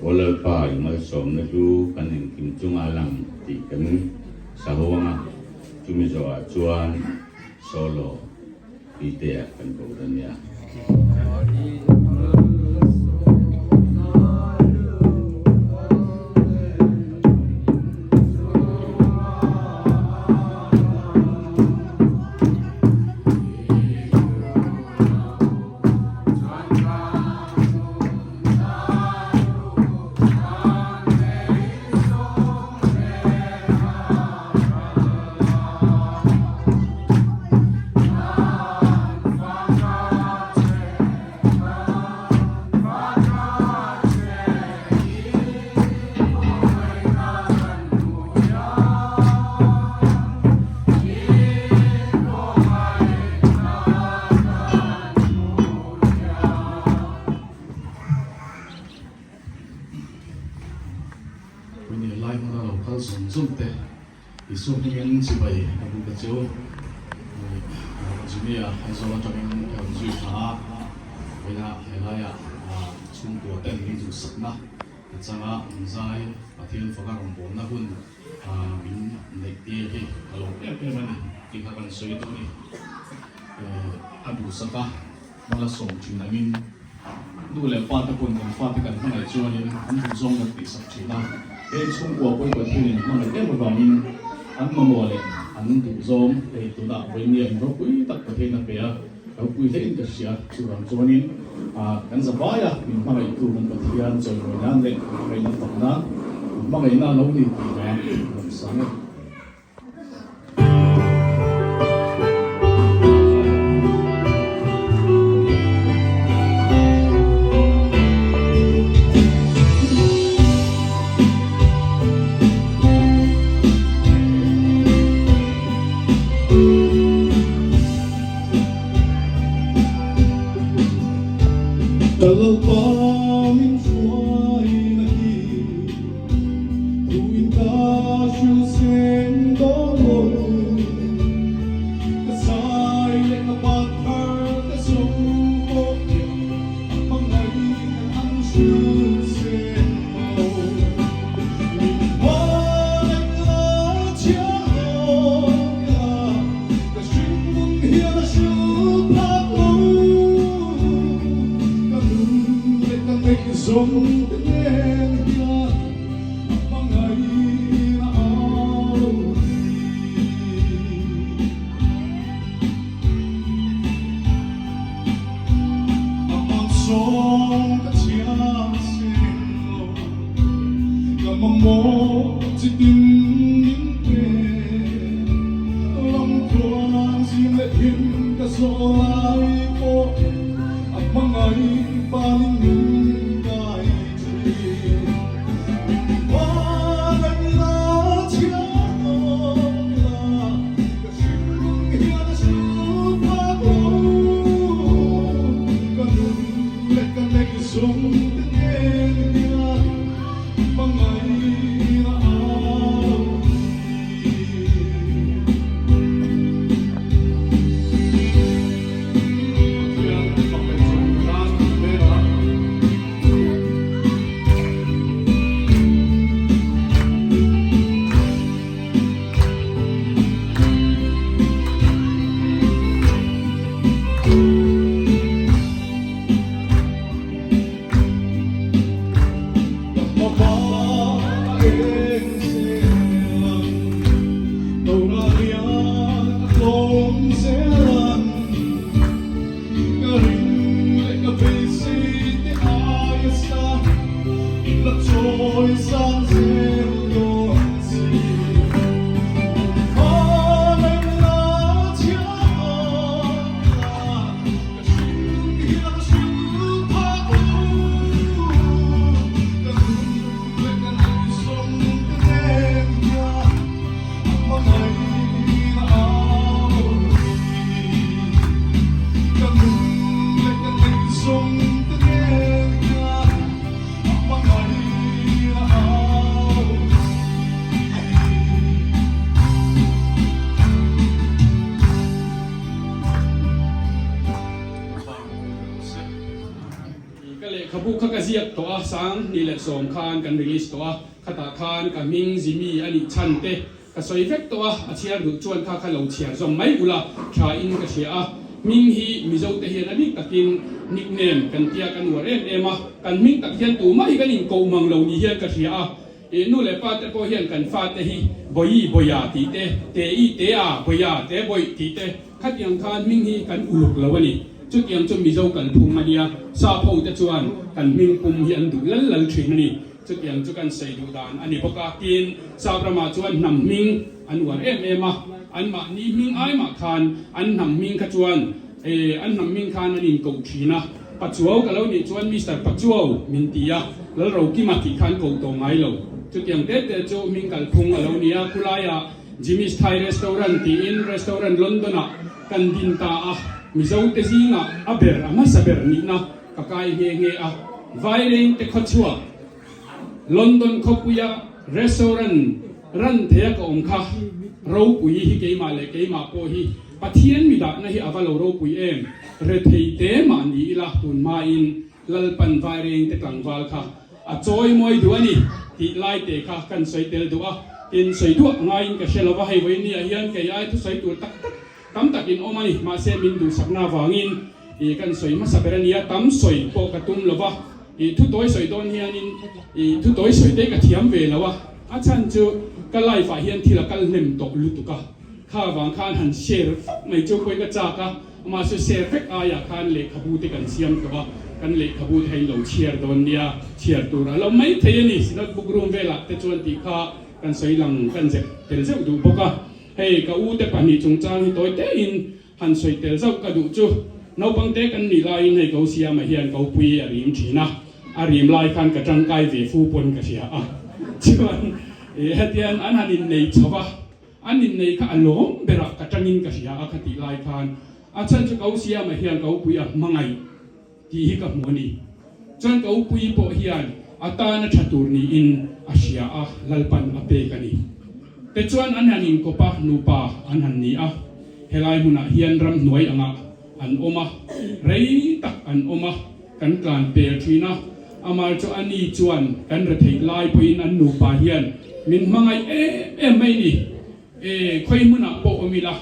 S5: Aw Lalpa i malsawmna hlu kan engkim chunga lang tih kan sa ho anga chumi zawhah chuan solo Pitea kan ko ta nia.
S7: Mini lai hmuna lo kal zawng zawng te Isua hmingin chibai ka bu ka chu Jimmy-a Aizawl atangin ka rawn zui thla a, vawiinah helaiah chhungkua ten min duhsakna ka chang a, min zai Pathian faka rawngbawlna hun min neih tir hi ka lawm em em a ni tih kha kan sawi duh a ni. A duhsak a, hmala sawm thin angin nu leh pa te pawn kan fate kan hmangaih chuanin an duhzawng kan tihsak thin a, hei chhungkua pawi Pathianin hmangaih em avangin an mamawh leh an duhzawng hei tunah vawinia in ropui tak Pathian a pe a, ropui hlein ka hria. Chuvang chuanin kan zavai a min hmangaihtu kan Pathian chawimawi nan leh hmangaihna fak nan hmangaihna lo ni tih vang rawn sang e.
S8: hrilh seng dawn lo. Ka zai leh ka bat thar te zo pawh hian a hmangaihna an hrilh seng lo. Min hmangaih la chhiar dawn ila ka hringnun hian a hrilh phak lo. Ka nun leh ka ngaihzawng te nen hian a hmangaihna a lo ni. A hmang sawng ka chhiar seng lo, ka mamawh chi tin min pe. Lamtluang zim leh thim ka zawh lai pawh a hmangaih panin min kai thin. Min hmangaih la chhiar dawn ila ka hringnun hian a hrut phak lo. Ka nun leh ka neih zawng te nen hian hmangaihna a lo ni. Pathian fak leh chawlh nan kan veng a. Ka hmaba a eng zel ang, Torah hian a tlawm zel ang. Ka ring leh ka beisei te aia sang, in la chawi sang zel dawn si. Min hmangaih la chhiar dawn la, ka hrilh hian a hrilh phak lo. Ka nun leh ka ngaihzawng te nen hian a hmangaihna a lo ni. Ka nun leh ka ngaihzawng te nen hian a hmangaihna a lo ni.
S1: Ka lehkhabu kha ka ziak tawh a, 2010 khan kan release tawh a, khatah khan ka hming Jimmy a nih chhan te Ka sawi vek tawh a, a chhiar duh chuan kha kha lo chhiar zawm mai ula tha in ka hria a, hming hi Mizo te hian a bik takin nickname kan tia kan uar em em a, kan hming tak hian tumah hi kan inkoh mang lo ni hian ka hria a, ih nu leh pa te pawh hian kan fa te hi Bawi Bawia tih te, Te-i Te-a Bawia Te Bawih tih te khatiang khan hming hi kan uluk lo a ni. Chutiang chu Mizo kalphung a nia, sap ho te chuan kan hming pum hi an duh lal lal thin a ni. Chutiang chu kan sawi duh dan a ni bawk a, tin, Sap ramah chuan hnam hming an uar em em a, anmahni hming ai mah khan an hnam hming kha chuan eh an hnam hming khan an inkoh thin a, Pachuau ka lo nih chuan Mister Pachuau min ti a, Lalrokima tih khan koh tawh ngai lo. Chutiang te te chu hming kalphung a lo ni a, khulaiah Jimmy's Thai Restaurant tiin restaurant London-ah kan din ta a, Mizote zingah a ber a hmasa ber nihna Ka kai nghe nghe a, Vairengte khawchhuak London khawpuia restaurant ran theia ka awm kha ropui hi keimah leh keimah pawh hi Pathian mi dahna hi a va lo ropui em, rethei te mah ni ila tun hmain Lalpan Vairengte tlangval kha a chawi mawi duh a ni tih lai te kha kan sawi tel duh a, tin sawi duah ngaiin ka hre lova hei vawinia hian kei ai thusawi tur tak tak Tam takin awm a ni, mahse min duhsakna avangin ih kan sawi hmasa ber a nia, tam sawi pawh ka tum lo va, ih thu tawi sawi dawn hianin ih thu tawi sawi te ka thiam ve lo a, a chhan chu ka life ah hian thil a kal hnem tawh lutuk a, kha avang khan han share vak mai chu pawi ka chak a, mahse share vek aiah khan lehkhabu te kan siam tawh a, kan lehkhabu te kha in lo chhiar dawn nia, chhiar tur a lo mai thei a ni, Synod book room velah te chuan tih kha kan sawi lang kan zep tel zeuh duh bawk a. Hei ka u te pahnih chungchang hi tawi tein han sawi tel zauh ka duh chu. Naupang te kan nih laiin hei ko Siama hian ko pui a rim thin a, a rim lai khan ka tangkai ve fu pawn ka hria a. Chuan hetian an han innei chho va, an innei kha a lawm berah ka tangin ka hria a khatih lai khan a chhan chu ko Siama hian ko pui a hmangaih tih hi ka hmu a ni. Chuan ka upui pawh hian a tana tha tur niin a hria a, Lalpan a pek a ni. Tichuan an han inkawp a, nupa an han ni a. Helai hmunah hian ramhnuai angah an awm a, rei tak an awm a, kan tlan pel thin a. Amar chu ani chuan kan retheih lai pawhin an nupa hian min hmangaih em em mai ni. E, khawi hmunah pawh awm ila,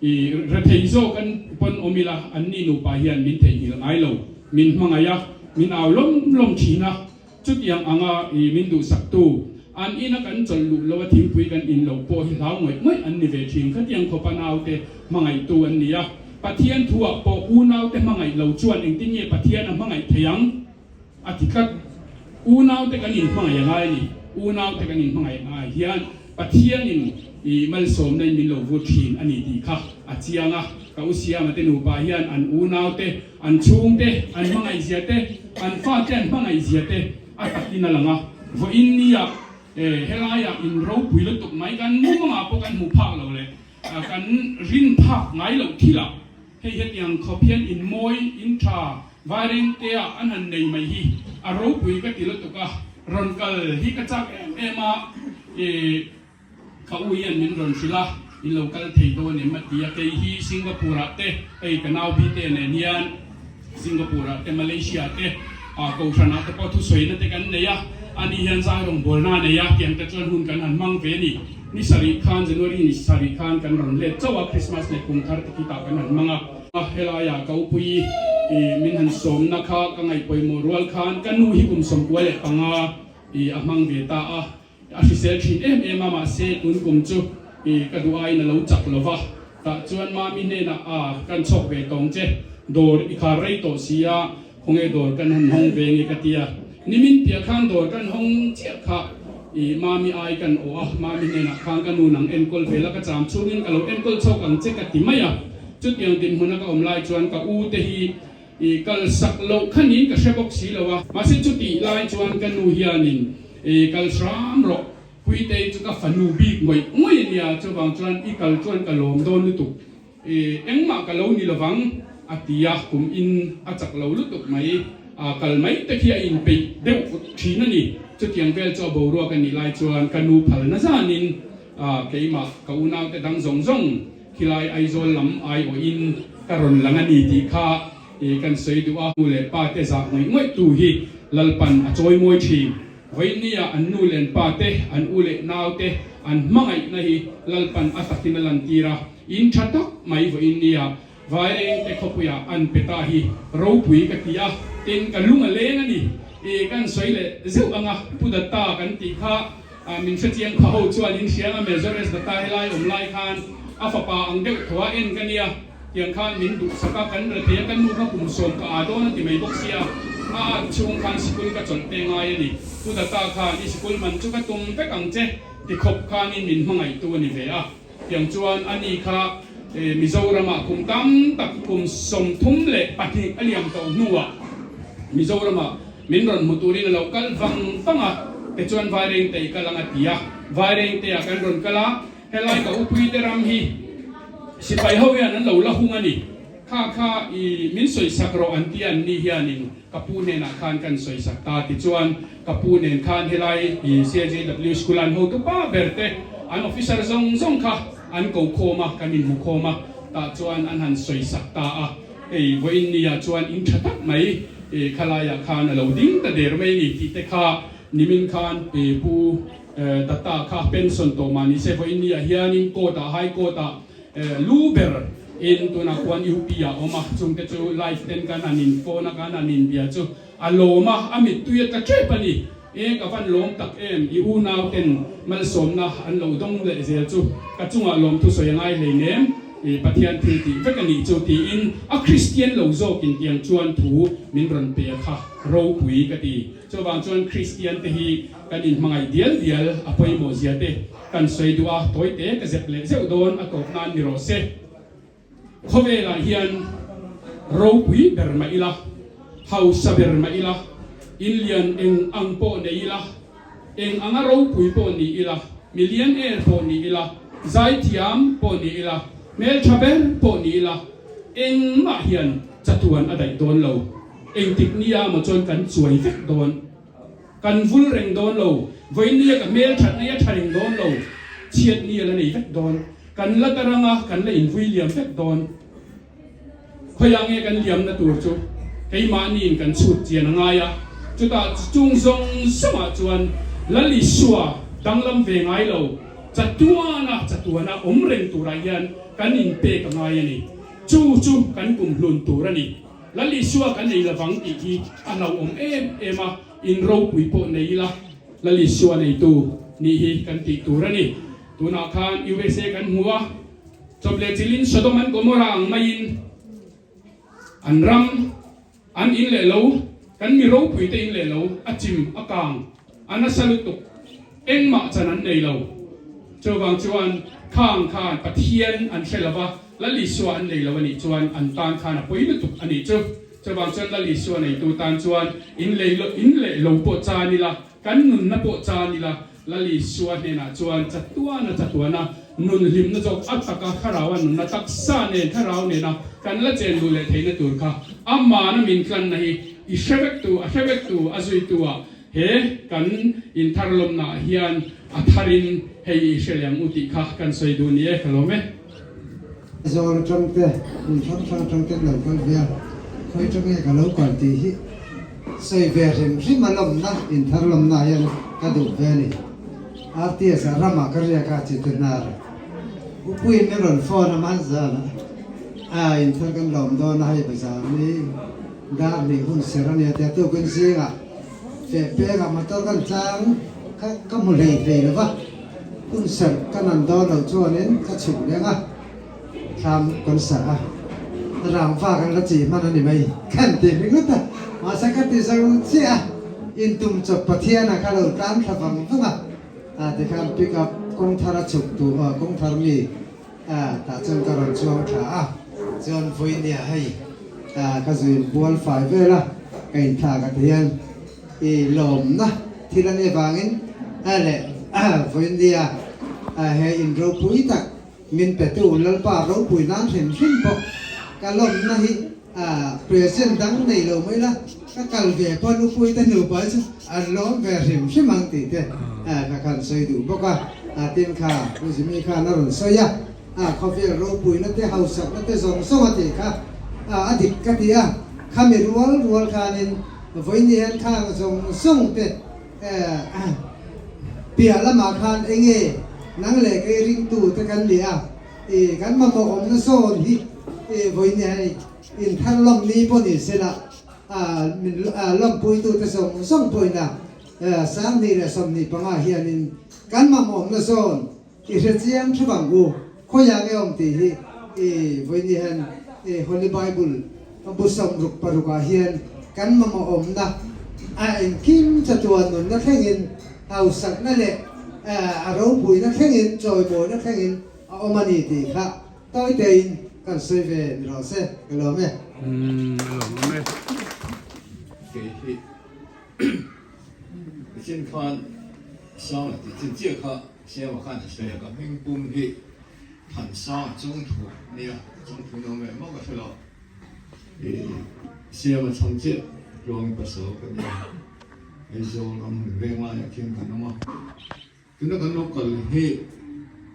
S1: i rethei zawk an pawn awm ila, anni nupa hian min theihnghilh ngai lo. Min hmangaih a, min au lawm lawm thin a. Chutiang anga i min duhsaktu, an ina kan chawlh luh loa thingpui kan in loh pawh hi hlau ngawih ngawih an ni ve thin. Khatiang khawpa naute hmangaihtu an ni a. Pathian thuah pawh unaute hmangaih lo chuan engtin nge Pathian a hmangaih thei ang? A ti tlat. Unaute kan inhmangaih a ngai a ni. Unaute kan inhmangaih a ngai hian Pathianin i malsawmna in min lo vur thin a ni tih kha a chiang a. Ka u Siama te nupa hian an unaute, an chhungte, an hmangaihzia te, an fate an hmangaihzia te a takin a lang a. Vawiin nia helaiah in ropui lutuk mai kan mumangah pawh kan hmu phak lo leh kan rin phak ngai loh thilah Hei hetiang khawp hian in mawi, in tha, Vairengtea an han nei mai hi a ropui ka ti lutuk a, rawn kal hi ka chak em em a, i ka u hian min rawn hrilh a, in lo kal thei dawn em a ti a, kei hi Singapore ah te hei ka nau bite nen hian Singapore ah te Malaysia ah te Kohhran ah te pawh thusawina te kan nei a, ani hian zai rawngbawlna a nei a, tiang te chuan hun kan han hmang ve a ni. Ni sarih khan January ni sarih khan kan rawn let chauh a, Christmas leh kum thar te khitah kan han hmang a. Helaiah ka upui i min han sawmna kha ka ngaihpawimawh rual khan ka nu hi kum 95 i a hmang ve ta a, A hrisel thin em em a, mahse tun kum chu i ka duh aiin a lo chak lo va, tah chuan Mami hnenah a kan chhawk ve tawng che, dawr i khar rei tawh si a, khawnge dawr kan han hawng ve nge ka ti a, nimin piah khan dawr kan hawng chiah kha i Mami ai kan awh a, Mami hnenah khan ka nu nang enkawl ve la ka cham chhungin ka lo enkawl chhawk ang che ka ti mai a, chutiang dinhmuna ka awm lai chuan ka u te hi I kal sak loh kha niin ka hre bawk si lo a, mahse chutih lai chuan ka nu hianin i kal hram rawh, Puitei chu ka fanu bik ngawih ngawih a nia, chuvang chuan i kal chuan ka lawm dawn lutuk, i engmah ka lo ni lovang a ti a, kum in a chak lo lutuk mai, a kal mai te khi a inpeih deuh thin a ni, chutiang vel chu a boruak a nih lai chuan ka nu phalna zanin keimah ka unaute dang zawng zawng Khilai Aizawl lam aiawhin ka rawn lang a ni tih kha kan sawi duh a. Nu leh pa te zah ngawih ngawih tu hi Lalpan a chawi mawi thin. Vawinia an nu leh an pa te, an u leh nau te an hmangaihna hi Lalpan a takin a lantir a. In tha tak mai vawinia Vairengte khawpuiah an pe ta hi ropui ka ti a, tin ka lung a leng a ni. I kan sawi leh zeuh ang a, Pu Datta kan tih kha min hrechiang kha ho chuan in hria ang a, Major S Datta helai awm lai khan a fapa ang deuh tho a en ka nia, tiang khan min duhsak a, kan rethei a, ka nu kha kum sawm ka aa dawn a ti mai bawk sia, a at chhung khan sikul ka chawlh te ngai a ni. Pu Datta khan i sikul man chu ka tum vek ang che ti khawp khanin min hmangaihtu a ni ve a. Tiang chuan a ni kha Mizoramah kum tam tak kum 32 a liam tawh hnuah Mizoramah min rawn hmu turin a lo kal vang vang a, tichuan Vairengte i kal ang a ti a, Vairengte-ah kan rawn kal a, helai ka upuite ram hi sipai ho hian an lo la hung a ni, kha kha i min sawisak rawh an ti a, an ni hianin ka pu hnenah khan kan sawisak ta, tichuan Ka pu nen khan helai i CJW School an hotu pa ber te an officer zawng zawng kha an ko khawm a, kan inhmu khawm a, tah chuan an han sawi sak ta a, hei vawiin nia chuan in tha tak mai i khalaiah khan a lo ding ta der mai a ni tih te kha nimin khan i pu Datta kha pension tawh mah ni se vawiin nia hianin court ah high court ah lu ber in tunah khuan UP ah awm a, chungte chu live ten kan han in phone a kan han inbia chu A lawm a, a mittui a tla tep a ni. E, ka van lawm tak em, i unau ten malsawmna an lo dawng leh zel chu ka chungah lawmthu sawi a ngai hleinem, i Pathian thil tih vek a nih chu tiin a Kristian lo zawkin tiang chuan thu min rawn pe a kha ropui ka ti. Chuvang chuan Kristian te hi kan inhmangaih dial dial a pawimawh zia te kan sawi duh a, tawi te ka zep leh zeuh dawn a tawp nan ni rawh se. Khawvelah hian ropui ber mah ila, hausa ber mah ila, in lian eng ang pawh nei ila, eng anga ropui pawh ni ila, mi lian er pawh ni ila, zaithiam pawh ni ila, hmeltha ber pawh ni ila, engmah hian chatuan a daih dawn lo. Engtik nia maw chuan kan chuai vek dawn. Kan vul reng dawn lo. Vawinia ka hmelthat nei a tha reng dawn lo. Chhiat ni a la nei vek dawn. Kan la tarang a, kan la invui liam vek dawn. Khawiah nge kan liamna tur chu keimahniin kan chhut chian a ngai a, chutah chung zawng zawngah chuan Lal Isua danglam ve ngai lo, chatuana chatuana awm reng turah hian kan inpek a ngai a ni. Chu chu kan kumhlun tur a ni. Lal Isua kan ei lovang tih hi a hlauhawm em em a, in ropui pawh nei ila Lal Isua neitu nih hi kan tih tur a ni. Tunah khan USA kan hmu a. Chawp leh chilhin Sodom and Gomorrah ang maiin an ram, an in leh lo, kan mi ropuite in leh lo a chim, a kang, a nasa lutuk, engmah chan an nei lo. Chuvang chuan khang khan Pathian an hre lova, Lal Isua an nei lo a nih chuan an tan khan a pawi lutuk a nih chu. Chuvang chuan Lal Isua neitu tan chuan in lei in leh lo pawh chan ila, kan nunna pawh chan ila, Lal Isua hnenah chuan chatuana chatuana nun hlimna zawk a taka thlarau a nunna taksa nen thlarau nena kan la chen duh leh theihna tur kha amana min tlanna hi i hre vektu a hre vektu a zuitu ah he kan inthar lawmna ah hian a tharin hei i hre leh ang u tih kha kan sawi duh ni e ka lawm e.
S9: Zawl atang te hmun hrang hrang atang ten lo kal ve a, khawi atang nge ka lo kal tih hi Sawi ve hrim hrim a lawmna, inthar lawmna hian ka duh ve a ni. RTS ah ramah ka riak a, chite hnar a. Upuiin min rawn phone a hmanzan a, a inthar kan lawm dawn a, hei bazar ni dar hnih hun ser a nia tia tukin zingah feh pengah motor kan tlang kha ka hmu hlei hlei lo va, hun ser ka nan dawn loh chuanin ka chhuk leng a. Thlam kan sa a, rangva kan la chih hman a ni mai khan ti ringawt a, mahse ka ti zo chiah a, intum chawp Pathian a ka lo tlan thla vang vang a, ah tikhan pick up kawng thar a chhuk tu aw kawng thar mi ah tah chuan ka rawn chuang tha a, chuan vawinia hei ah ka zuin bual fai vel a, ka inthlak a ti hian i lawmna thil a nih avangin a leh vawinia ah he in ropui tak Min petu Lalpa ropui nan hrim hrim bawk. Ka lawmna hi present dang nei lo mai la, ka kal ve pawn upui te nupa hi chu an lawm ve hrim hrim ang tih te ka khan sawi duh bawk a. Tin kha Pu Jimmy khan a rawn sawi a, khawvel ropuina te hausakna te zawng zawng a tih kha a dik ka ti a, khami rual rual khanin vawiin hian khang zawng zawng te Piah lamah khan enge nang leh kei ringtu te kan ni a, i kan mamawh awmna zawn hi i vawiin hei inthar lawm ni pawh ni sela min lawmpuitu te zawng zawng pawhin a 2025 hianin kan mamawh awmna zawn i hre chiang thu vang u, khawiah nge awm tih hi i vawiin hian i Holy Bible bu 66 ah hian kan mamawh awmna a engkim chatuan nunna thlengin hausakna leh a ropuina thlengin chawimawina thlengin a awm a ni tih kha tawi tein kan sawi ve ni rawh se ka lawm e.
S1: Umm a lawmawm e.
S10: Kei hi nichin khan Sanga tih chin chiah kha Siama khan a sawi a, ka hming pum hi Thansanga Chawngthu a nia, Chawngthu no meh mah ka hre lo. I Siama chhang chiah Tluangi pasal ka nia, Aizawl ram hmun veng laiah khian kan awm a. Tuna kan lo kal hi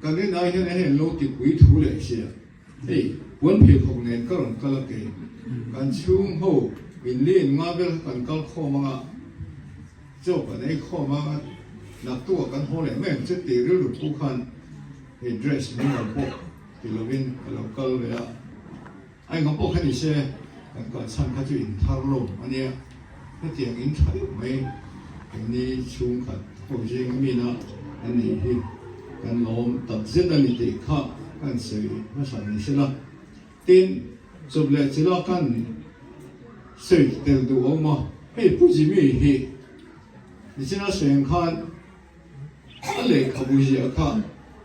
S10: kan rin ai hian hei an lo tipui thu leh sia, hei puan pheikhawk nen ka rawn kal a kei, kan chhung ho in li in nga vel kha kan kal khawm anga, Chaw kan ei khawm a, naktuk ah kan haw leh mai ang che tih rilru phu khan hei dress mumal pawh ti lovin ka lo kal ve a, a engah pawh kha ni se kan kal chhan kha chu in thar lo a nia, hetiang in tha deuh mai engni chhungkhat ho zing a mina an nih hi kan lawm tak zet a ni tih kha kan sawi hmasa ni sela, tin chawp leh chila kan Sawi tel duh awm a, hei Pu Jimmy hi nichina sawi ang khan a lehkhabu ziah kha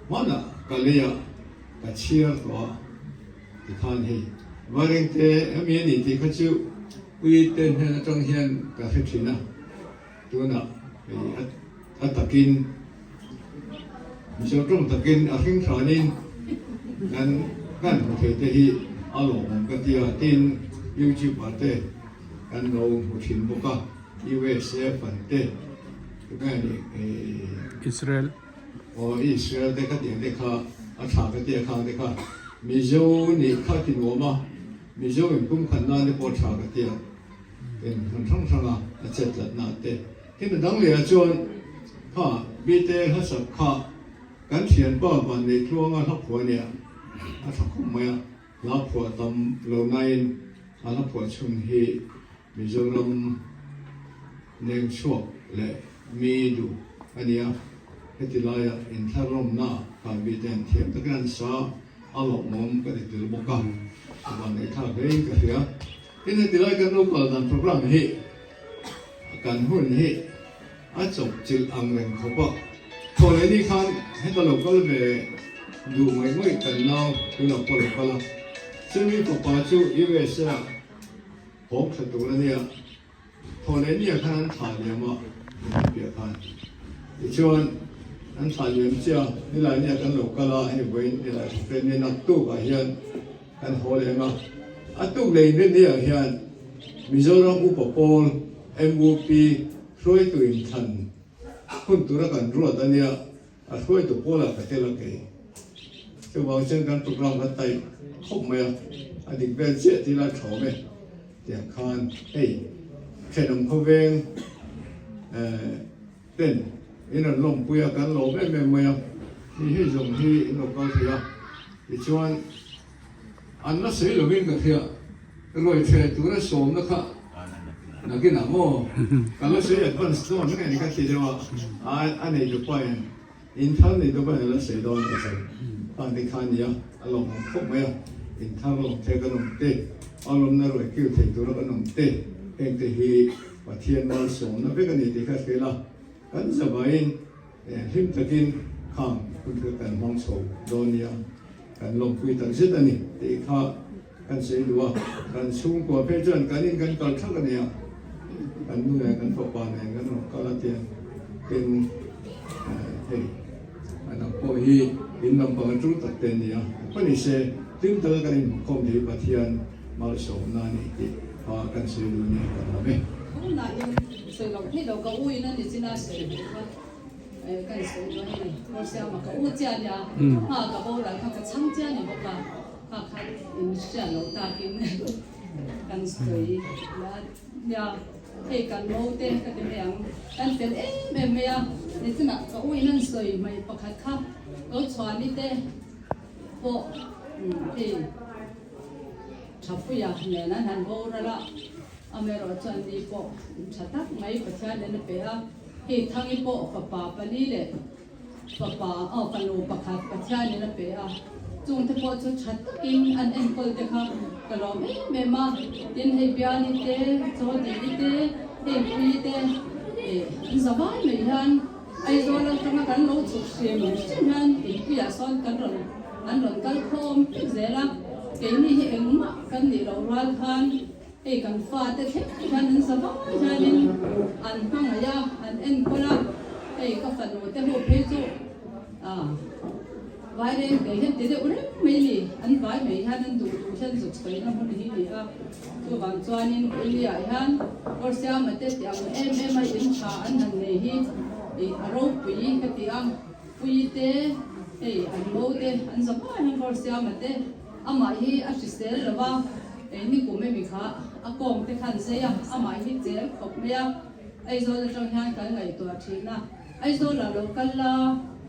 S10: hmanah ka lei a, ka chhiar tawh a tikhan hei Vairengte ami a ni tih kha chu Pui te hnen atang hian ka hre thin a, tunah hei a takin Mizo tawng takin a hring hranin kan kan hmu thei te hi a lawmawm ka ti a, tin YouTube ah te kan lo hmu thin bawk a, USA fan te tunge ni
S1: Israel.
S10: Aw Israel te khatiang te kha a tha ka tia khang te kha Mizo nih kha ti nuam a, Mizo in pum khat nan te pawh tha ka tia in hmun hrang hrang a a chet tlat na te. Tin a dang leh ah chuan kha Bite hlasak kha kan thianpa van neih tluanga hla phuah nia a tha khawp mai a, hla phuah tam lo nain a hla phuah chhun hi Mizoram leng chhuak leh mi duh a ni a, heti laia inthlarawmna khan mite an thiam takin an sa a lawmawm ka ti tel bawk a, ka vanneih thlak hlein ka hria. Tin, heti lai kan lo kal dan program hi kan hun hi a chawp chilh ang reng khawp a, thaw leh ni khan heta lo kal ve duh ngawih ngawih kan nau tunah pawh lo kal a, chumi fapa chu USA ah Hawng tha tur a nia. Thawhleh nia khan an thlah liam a, min piah khan. Tichuan, an thlah liam chiah a, nilai nia kan lo kal a, hei vawiin nilai hre fen nia naktuk ah hian kan haw leh ang a. A tuk leh inrin ni ah hian Mizoram Upa Pawl, MUP, hruaitu inthlan hun tura kan ruat a nia, a hruaitu pawlah ka tel a kei. Chuvang chuan kan program kha taih khawp mai a, a dik vel chiah tih lai thawm e tiang khan hei thenawm khawveng eh ten in rawn lawmpui a kan lawm em em mai a, mi hei zawng hi in lo kal thei a tichuan an la sawi lovin ka hria ruai theh tura sawmna kha nakinah maw ka la sawi advance dawn nge ni ka ti deuh a a nei tupa in In thar nei deuh a la sawi dawn a chang khan te kha nia a lawmawm khawp mai a, in thar lawm the kan awm te, a lawmna ruai kil thei tura kan awm te, heng te hi Pathian malsawmna vek a ni tih kha hrilh a, kan zavaiin hlim takin khang hun kha kan hmang chho dawn nia, kan lawmpui tak zet a ni tih kha kan sawi duh a, kan chhungkua phei chuan kan in kan kal thak a nia, kan nu nen kan fapa nen kan rawn kal a tiang tin hei a dang pawh hi in lampang a tul tak te a nia, pa ni se hlim taka kan inhmukhawm thei Pathian malsawmna a ni tih kha kan sawi duh nia kan awm e.
S6: Tunah in sawi loh theih loh ka u in a ni chin a sawi duh kha kan sawi duh a ni, Kawrsiama ka u chiah a nia, ha ka boral kha ka chhang chiah a ni bawk a. Kha kha in hriat loh takin kan sawi la nia, hei kan mo te ka ti mai ang, kan fel em em mai a, nichinah ka u in an sawi mai pakhat kha lo chhuani te pawh hei Thapuia nen an han boral a, amaherawh chuan ni pawh tha tak mai Pathian in a pe a, hei Thangi pawh fapa pali leh Fapa, aw fanu pakhat Pathianin a pe a, chungte pawh chu tha takin an enkawl te kha ka lawm em em a, tin hei Biali te, Chawdili te, hei Pui te eh an za vai mai hian Aizawl atanga kan lo chhuk hrim hrim hian inpuiah sawn kan rawn an rawn kal khawm vek zel a, keini hi engmah kan nih loh rual khan hei kan fate thleng hian an za vai hianin an hmangaih a, an enkawl a, hei ka fanu te ho phei chu ah vai reng te hian ti deuh reng mai a ni, an vai mai hian an duh duh hian zuk sawi na hmun hi ni a, chuvang chuanin Uilia hian Kawrsiama te ti ang em em a in tha an han nei hi ih a ropui ka ti a, Pui te hei an mo te an za vai hian Kawrsiama te. Amah hi a hrisel lo va, ei nikum emi kha a kawng te khan zei a, amah hi chel khawp mai a, Aizawl atang hian kan ngaihtuah thin a, Aizawl ah lo kal la,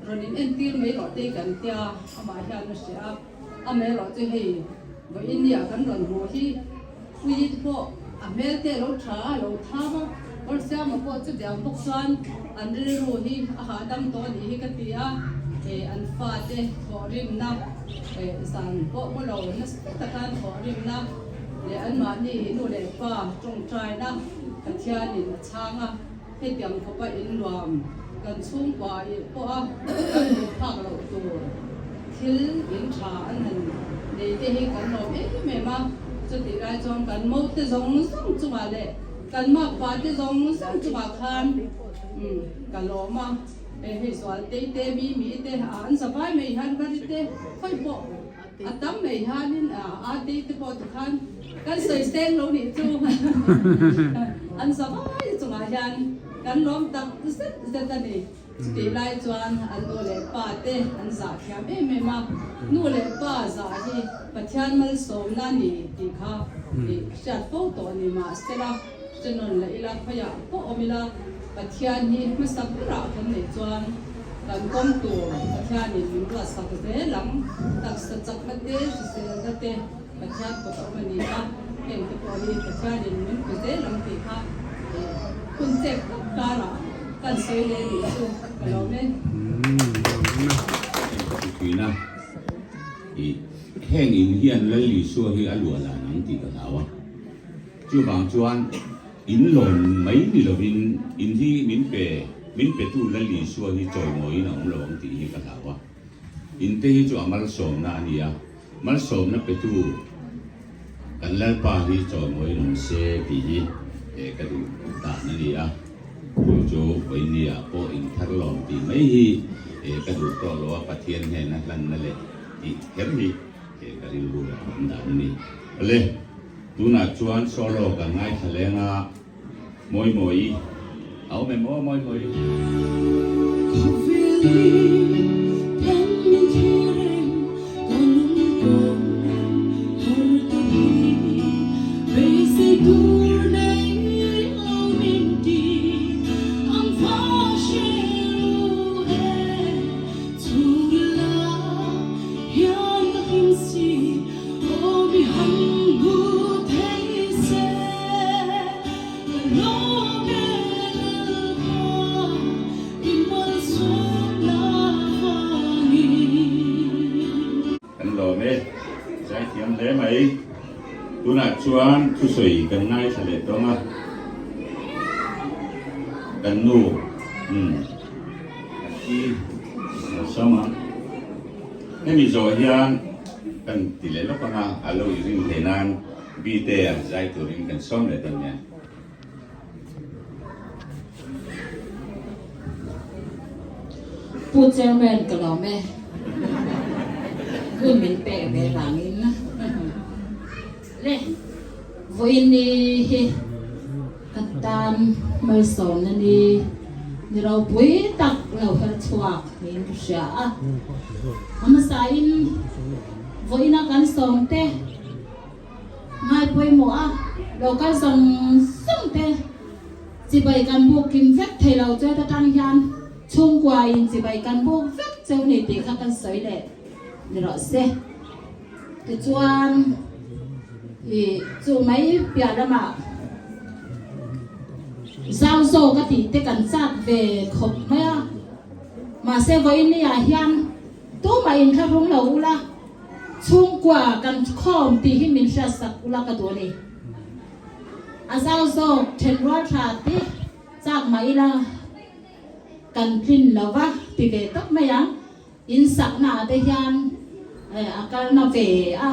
S6: rawn in entir mai rawh te kan tia, amah hian a hria a, amaherawh chu hei vawiin ni ah kan rawn hmuh hi Puii te pawh a hmel te a lo tha a, a lo tham a, Kawrsiama pawh chu diang bawk chuan an rilru hi a hahdam tawh a nih hi ka ti a, an fate thawhrimna zan pawh maw lo nasa taka an thawhrimna leh anmahni nu leh pa tawngtaina Pathianin a chhang a, hetiang khawpa innuam kan chhungkua pawha kan hmuh phak loh tur thil in tha an han nei te hi kan lawm em em a, chutih lai chuan kan mote zawng zawng chungah leh kan makpa te zawng zawng chungah khan ka lawm a, hei zual tei te mi mi te an zavai mai hian vari te khawi pawh a tam mai hianin a tei te pawh tikhan kan sawi seng lo nih chu an zavai chungah hian kan lawm tak zet zet a ni. Chutih lai chuan an nu leh pa te an zah thiam em em a, nu leh pa zah hi Pathian malsawmna a ni tih kha i hriat fo tawh ni mahsela hre nawn leh ila khawiah pawh awm ila Pathian hi hmasa berah kan neih chuan kan kawm tur Pathianin min ruatsak zel ang. Taksa chakna te, hriselna te Pathian kut a awm a ni a, heng te pawh hi Pathianin min pe zel ang tih kha hun chek tak karah kan sawi leh nih chu ka lawm e.
S5: Tuina i heng in hian Lal Isua hi a luah lan ang tih ka hlau a, chuvang chuan in lawn mai ni lovin in hi min pe min petu Lal Isua hi chawimawiin a awm lo ang tih hi ka hlau a, in te hi chu a malsawmna a ni a. Malsawmna petu kan Lalpa hi chawimawiin awm se tih hi ka duh dan a ni a, chu chu vawinia pawh inthar lawm tih mai hi ka duh tawh lo a, Pathian hnena hlanna leh tih kher hi ka rilru a awm dan a ni. Awle, tunah chuan solo kan ngaithla leng a, Mawimawi a awm em aw Mawimawi? Kan lawm e, zaithiam hle mai. Tunah chuan thusawi kan ngaithla leh tawng a, kan nu umm kan pi kan sawm ang. Hemi zawh hian kan ti leh lawk ang a, a lo i rin theih nan. Bite a zai turin kan sawm leh dawn nia.
S11: Pu Chairman ka lawm e. Hun min pek ve vangin. Le, vawiin ni hi ka tan malsawmna ni ni ropui tak lo her chhuak niin ka hria a. A hmasain vawiina kan sawmte Ngai pawimawh a, lo kal zawng zawng te chibai kan buk kim vek thei lo che ta tang hian chhungkua in chibai kan buk vek cheu ni tih kha kan sawi leh ni rawh se. Tichuan i chu mai piah lamah zau zawk a tih te kan chak ve khawp mai a, mahse vawiin ni ah hian tumah inthlahrung lo ula, Chhungkua kan khawm tih hi min hriatsak ula ka duh a ni. A zau zawk thenrual tha te chak mah ila kan tlin lo va ti ve tawp mai ang. In sakna ah te hian a kalna ve a,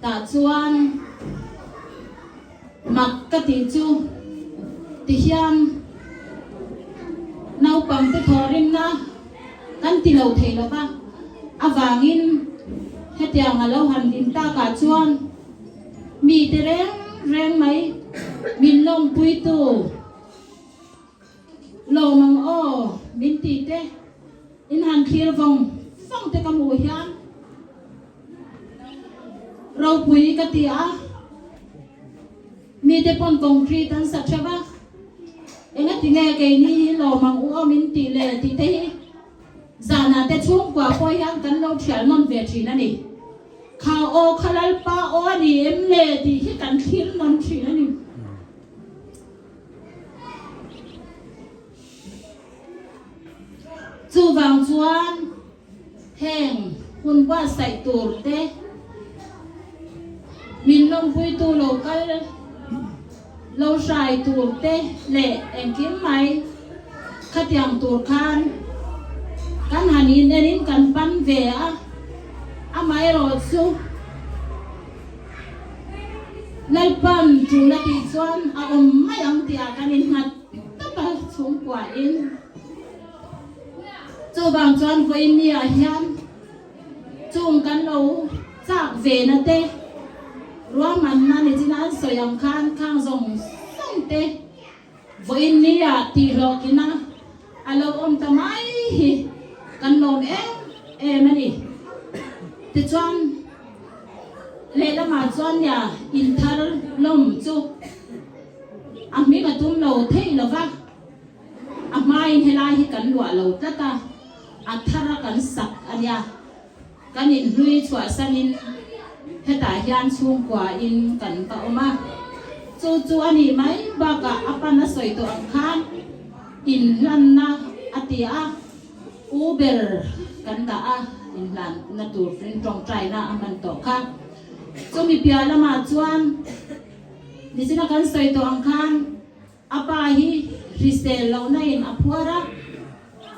S11: tah chuan mak ka tih chu ti hian naupang te thawhrimna Kan ti lo thei lo va, avangin hetiang a lo han din takah chuan mite reng reng mai min lawmpuitu lawm ang aw min ti te in han thlir vawng vawng te ka hmuh hian ropui ka ti a. Mite pawn concrete an sa theuh a, enga tinge keini hi lawm ang u aw min tih le tih te hi zanah te chhungkua pawh hian kan lo thial nawn ve thin a ni. Kha aw kha Lalpa aw a ni em le tih hi kan thlir nawn thin a ni. Chuvang chuan Heng hun buatsaih tur te min lawmpuitu lo kal lo hrai tur te leh engkim mai khatiang tur khan kan han in en in kan pan ve a, amaherawh chu Lalpan tul a tih chuan a awm mai ang tih ah kan innghat tawp a chhungkua in. Chuvang chuan vawinia hian chung kan lo chak ve na te ruahmanna ni chin an sawi ang khan khang zawng zawng te vawinia tih hlawhtlina A lo awm ta mai hi kan lawm em em a ni. Tichuan lehlamah chuan nia inthar lawm chu a hming a tum lo theih lo va, a hmain helai hi kan luah lo tlat a, a thar a kan sak a nia. Kan inhlui chhuahsanin hetah hian chhungkuain kan va awm a, chu chu a nih mai bakah a pan a sawi tawh ang khan inhlanna a ti a, u ber kan dah a, inhlanna tur rin tawngtaina a hman tawh kha. Chumi piah lamah chuan nichina kan sawi tawh ang khan, A pa hi hrisel lohna in a phuar a,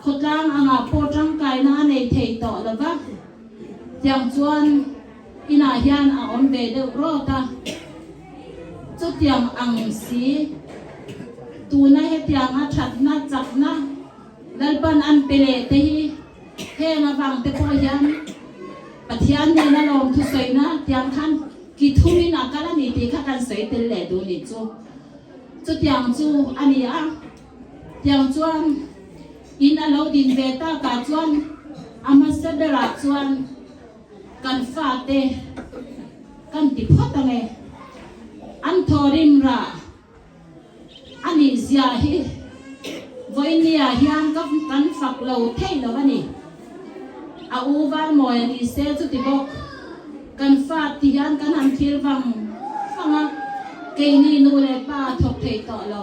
S11: khawtlang angah pawh tangkaina a nei thei tawh lo va, tiang chuan inah hian a awm ve deuh rawt a. Chutiang ang si, tuna hetiang a thatna chakna Lalpan an pe leh te hi heng avang te pawh hian Pathian nena lawm thusawina tiang khan ki thumin a kal a ni tih kha kan sawi tel leh duh nih chu. Chutiang chu a ni a, tiang chuan in a lo din ve takah chuan a hmasa berah chuan kan fate kan ti phawt ang e. An thawrim rah a nih zia hi vawinia hian ka kan fak lo theih lo a ni. A u Valmawi a ni se chuti bawk. Kan fa ti hian kan han thlir vang vang a, keini nu leh pa thawk thei tawh lo.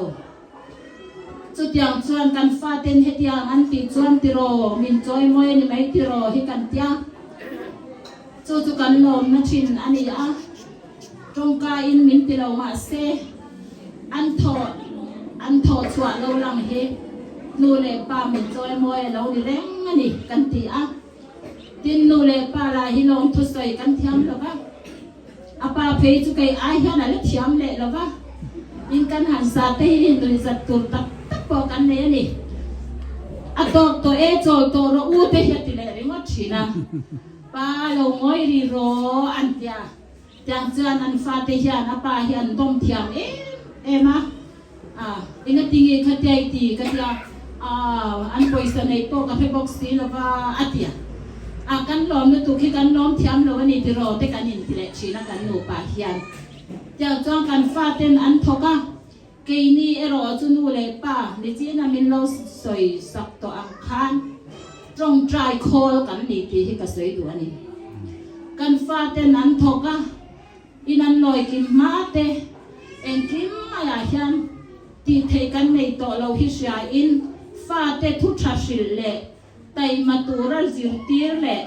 S11: Chutiang chuan kan faten hetiang an tih chuan tiraw min chawi mawi a ni mai tiraw hi kan tia. Chu chu kan lawmna thin a ni a, tawngkain min ti lo mahse an thawh an thawh chhuah lo lang hi nu leh pa min chawi mawi a lo ni reng a ni kan ti a. Tin, nu leh pa lah hi lawm thusawi kan thiam lo va, a pa phei chu kei ai hian a la thiam leh lo va, in kan han sa te hi nuihzat tur tak tak pawh kan nei a ni. A tawk tawh e, chawl tawh rawh u te hi a ti leh ringawt thin a, pa lo ngawi ri rawh an ti a, tiang chuan an fate hian a pa hi an dawm thiam em em a. A, engatinge khatia i ti? Ka ti a, a, an pawisa neih pawh ka hre bawk si lo va, a ti a. A, kan lawm lutuk hi kan lawm thiam lo a ni tiraw te kan inti leh thin a kan nupa hian. Tiang chuan kan faten an thawk a, keini erawh chu nu leh pa nichin a min lo sawi sak tawh ang khan tawngtai khawl kan ni tih hi ka sawi duh a ni. Kan faten an thawk a. In an lawi kim hma te engkim maiah hian tih theih kan nei tawh lo hi hria in fate thu tha hrilh leh taima tura zirtir leh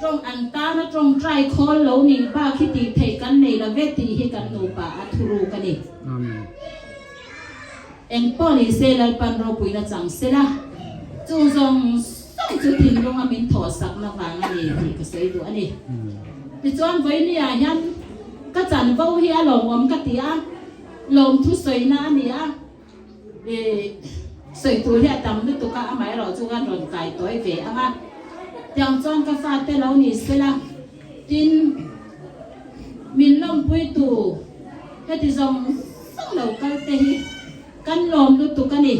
S11: tawng an tana tawngtai khawl lo nih bak hi tih theih kan nei lo ve tih hi kan nupa a thuruk a ni. Engpawh ni se Lalpan ropuina chang sela chung zawng zawng chu thinlunga min thawhsakna vang a ni tih ka sawi duh a ni. Tichuan vawinia hian ka chanvo hi a lawmawm ka ti a, lawmthu sawina a ni a, ih sawi tur hi a tam lutuk a, amaherawh chu kan rawn kai tawi ve ang a. Tiang chuan ka fate lo ni sela, tin min lawmpuitu heti zawng zawng lo kal te hi kan lawm lutuk a ni.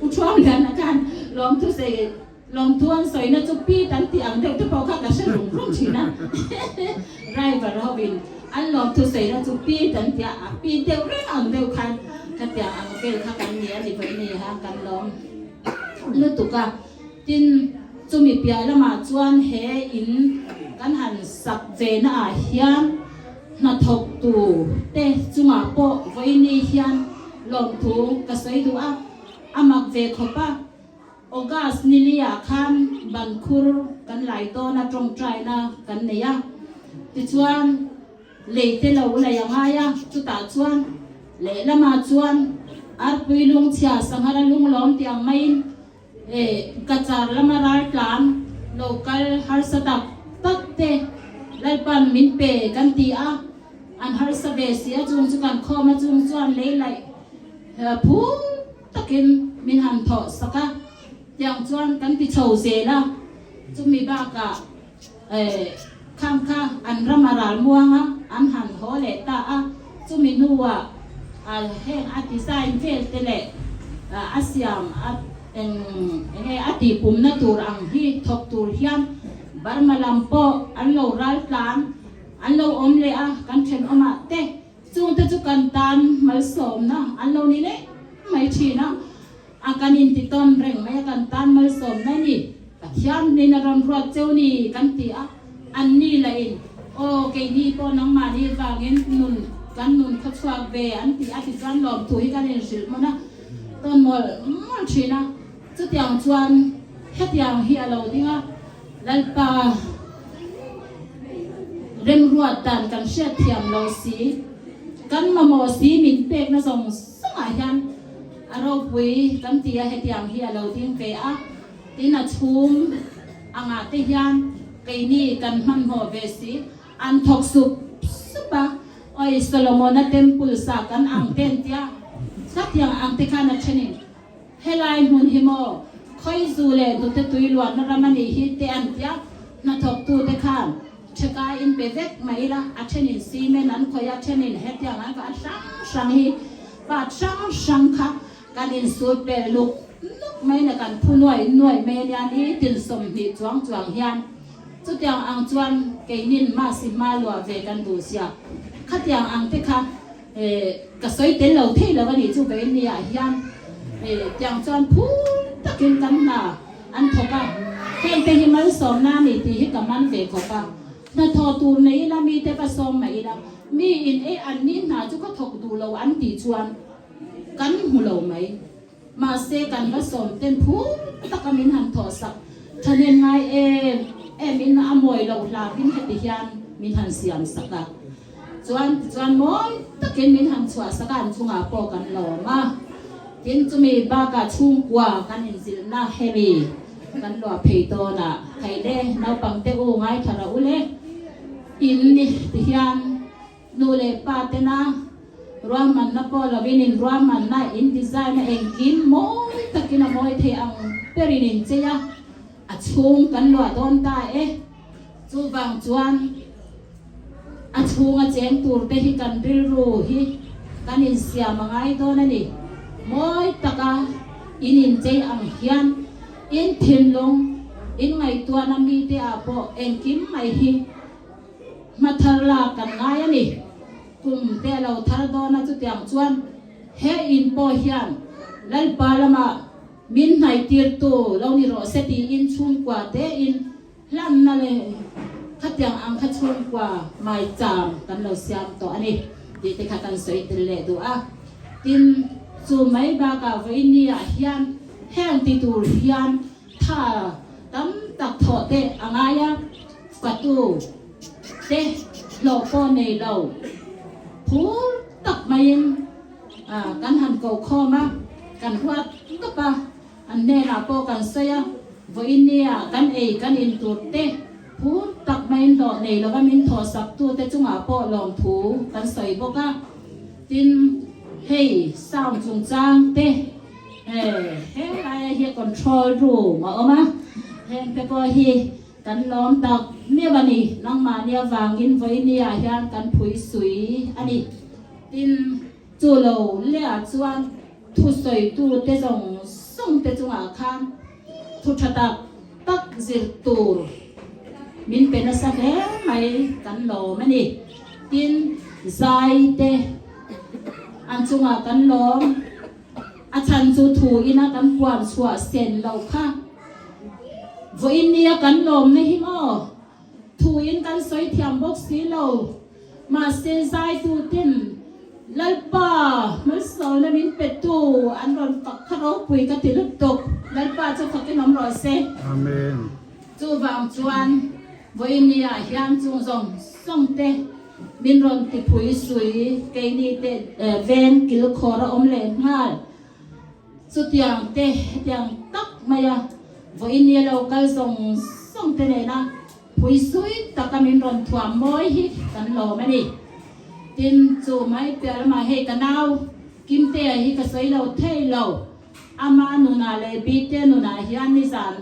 S11: U Thuamliana khan lawmthu sawi Lawmthu an sawina chu Pete an tih ang deuh te pawh kha ka hre rum rum thin a. Driver hovin an lawmthu sawina chu Pete an tia a, Pete deuh reng ang deuh khan khatiang ang vel kha kan ni a ni vawi ni ha kan lawm lutuk a. Tin, chumi piah lamah chuan he in kan han sak ve na ah hian hnathawk tu te chungah pawh vawi ni hian lawmthu ka sawi duh a, a mak ve khawp a. August niliah khan bankhur kan lai dawn a tawngtaina kan nei a, tichuan lei te lo lei a ngai a, chutah chuan lehlamah chuan arpui lungchhia sanghara lunglawm tih ang maiin Cachar lama raltlan lo kal harsa tak tak te Lalpan min pe kan ti a, an harsa ve si a chung chu kan khawm a chung chuan lei laih phur takin min han thawh sak a, tiang chuan kan ti chho zel a, chumi bakah khang kha an ram a ral muang a, an han haw leh ta a, chumi hnuah heng a design vel te leh A siam a eng enge a tih pumna tur ang hi thawk tur hian Burma lam pawh an lo ral tlan an lo awm leh a, kan thenawmah te chungte chu kan tan malsawmna an lo ni leh mai thin a, a kan inti tawn reng mai a kan tan malsawmna ni Pathian nin a rawn ruat cheu ni kan ti a, an ni lah in aw keini pawh nangmahni vangin nun kan nun khaw chhuak ve an ti a tichuan lawmthu hi kan inhrilh hmun a tawn mawlh mawlh thin a, chutiang chuan hetiang hi a lo ding a, Lalpa remruat dan kan hriat thiam lo si, kan mamawh si min pekna zawng zawngah hian a ropui kan ti a hetiang hi a lo ding ve a. Tin a chhung angah te hian keini kan hmanhmawh ve si, an thawk sup sup a, Oi Solomona temple sa kan ang ten tia khatiang ang te khan a thenin helai hmun hi maw khawizu leh hnute tui luanna ram a nih hi te an tia hnathawk tu te khan thekai in pe vek mai ila a thenin cement an khawih a thenin hetiang an a hrang hrang hi part hrang hrang kha Kan insut pel luk luk mai na kan phu nuai nuai mai ania ni tin 20 chuang chuang hian chutiang ang chuan keinin mahsi hma luah ve kan duh sia khatiang ang te kha ka sawi tel lo thei lo a nih chu vein ni ah hian tiang chuan phur takin kan hna an thawk a heng te hi malsawmna a ni tih hi ka man ve khawp a hnathawh tur nei ila mite va sawm mai ila mi in ei an ni hna chu ka thawk duh lo an tih chuan Kan hmu lo mai. Mahse kan va sawm ten phur taka min han thawh sak thahnem ngai em em in a mawi loh hlauhin heti hian min han siam sak a. Chuan tichuan mawi takin min han chhuah sak a an chungah pawh kan lawm a. Tin chumi bakah chhungkua kan inzilhna hemi kan luah phei dawn a, Khaile naupangte u ngaithla rah u le in ni tihian Nu leh pa tena ruahmanna pawh lovin in ruahmanna, in design a engkim mawi takin a mawi thei ang berin in chei a, a chhung kan luah dawn ta e. Chuvang chuan a chhunga cheng tur te hi kan rilru hi kan insiam a ngai dawn a ni. Mawi taka in inchei ang hian in thinlung, in ngaihtuahna mite ah pawh engkim mai hi Hma thar lak kan ngai a ni. Kum te a lo thar dawn a chutiang chuan he in pawh hian Lalpa lama min hnaih tirtu lo ni rawh se tiin chhungkua tein hlanna leh khatiang ang kha chhungkua maicham kan lo siam tawh a ni tih te kha kan sawi tel leh duh a. Tin, chu mai bakah vawiin ah hian heng ti tur hian tha tam tak thawh te a ngai a. Fatu te hlawh pawh nei lo phur tak maiin kan han ko khawm a, kan huat tawp a, an hnenah pawh kan sawi a, vawiin nia kan ei kan in tur te phur tak maiin hlawh nei lova min thawhsak tu te chungah pawh lawmthu kan sawi bawk a, tin hei sound chungchang te helaia hi control room a awm a, heng te pawh hi. Kan lawm tak meuh a ni. Nangmahni avangin vawinia hian kan phui sui a ni. Tin, chu lo lehah chuan thusawitute zawng zawng te chungah khan thu tha tak tak zir tur min pe nasa hle mai kan lawm a ni. Tin, zai te an chungah kan lawm. A chhan chu thu ina kan puan chhuah sen loh kha. Vawiin nia kan lawmna hi maw? Thuin kan sawi thiam bawk si lo. Mahse zaitute'n Lalpa hmalsawlna min petu an rawn fak kha ropui ka ti lutuk. Lalpa chu fakin awm rawh se.
S1: Amen.
S11: Chuvang chuan vawiin nia hian chung zawng zawng te min rawn ti phui sui keini te veng kilkhawr a awm leh nghal. Chutiang te hetiang tak maia vawiin ni a lo kal zawng zawng te nena phui sui taka min rawn thuam mawi hi kan lawm a ni. Tin, chu mai piah lamah hei ka nau Kimtea hi ka sawi lo thei lo. Ama nunah leh Bite nunah hian nizan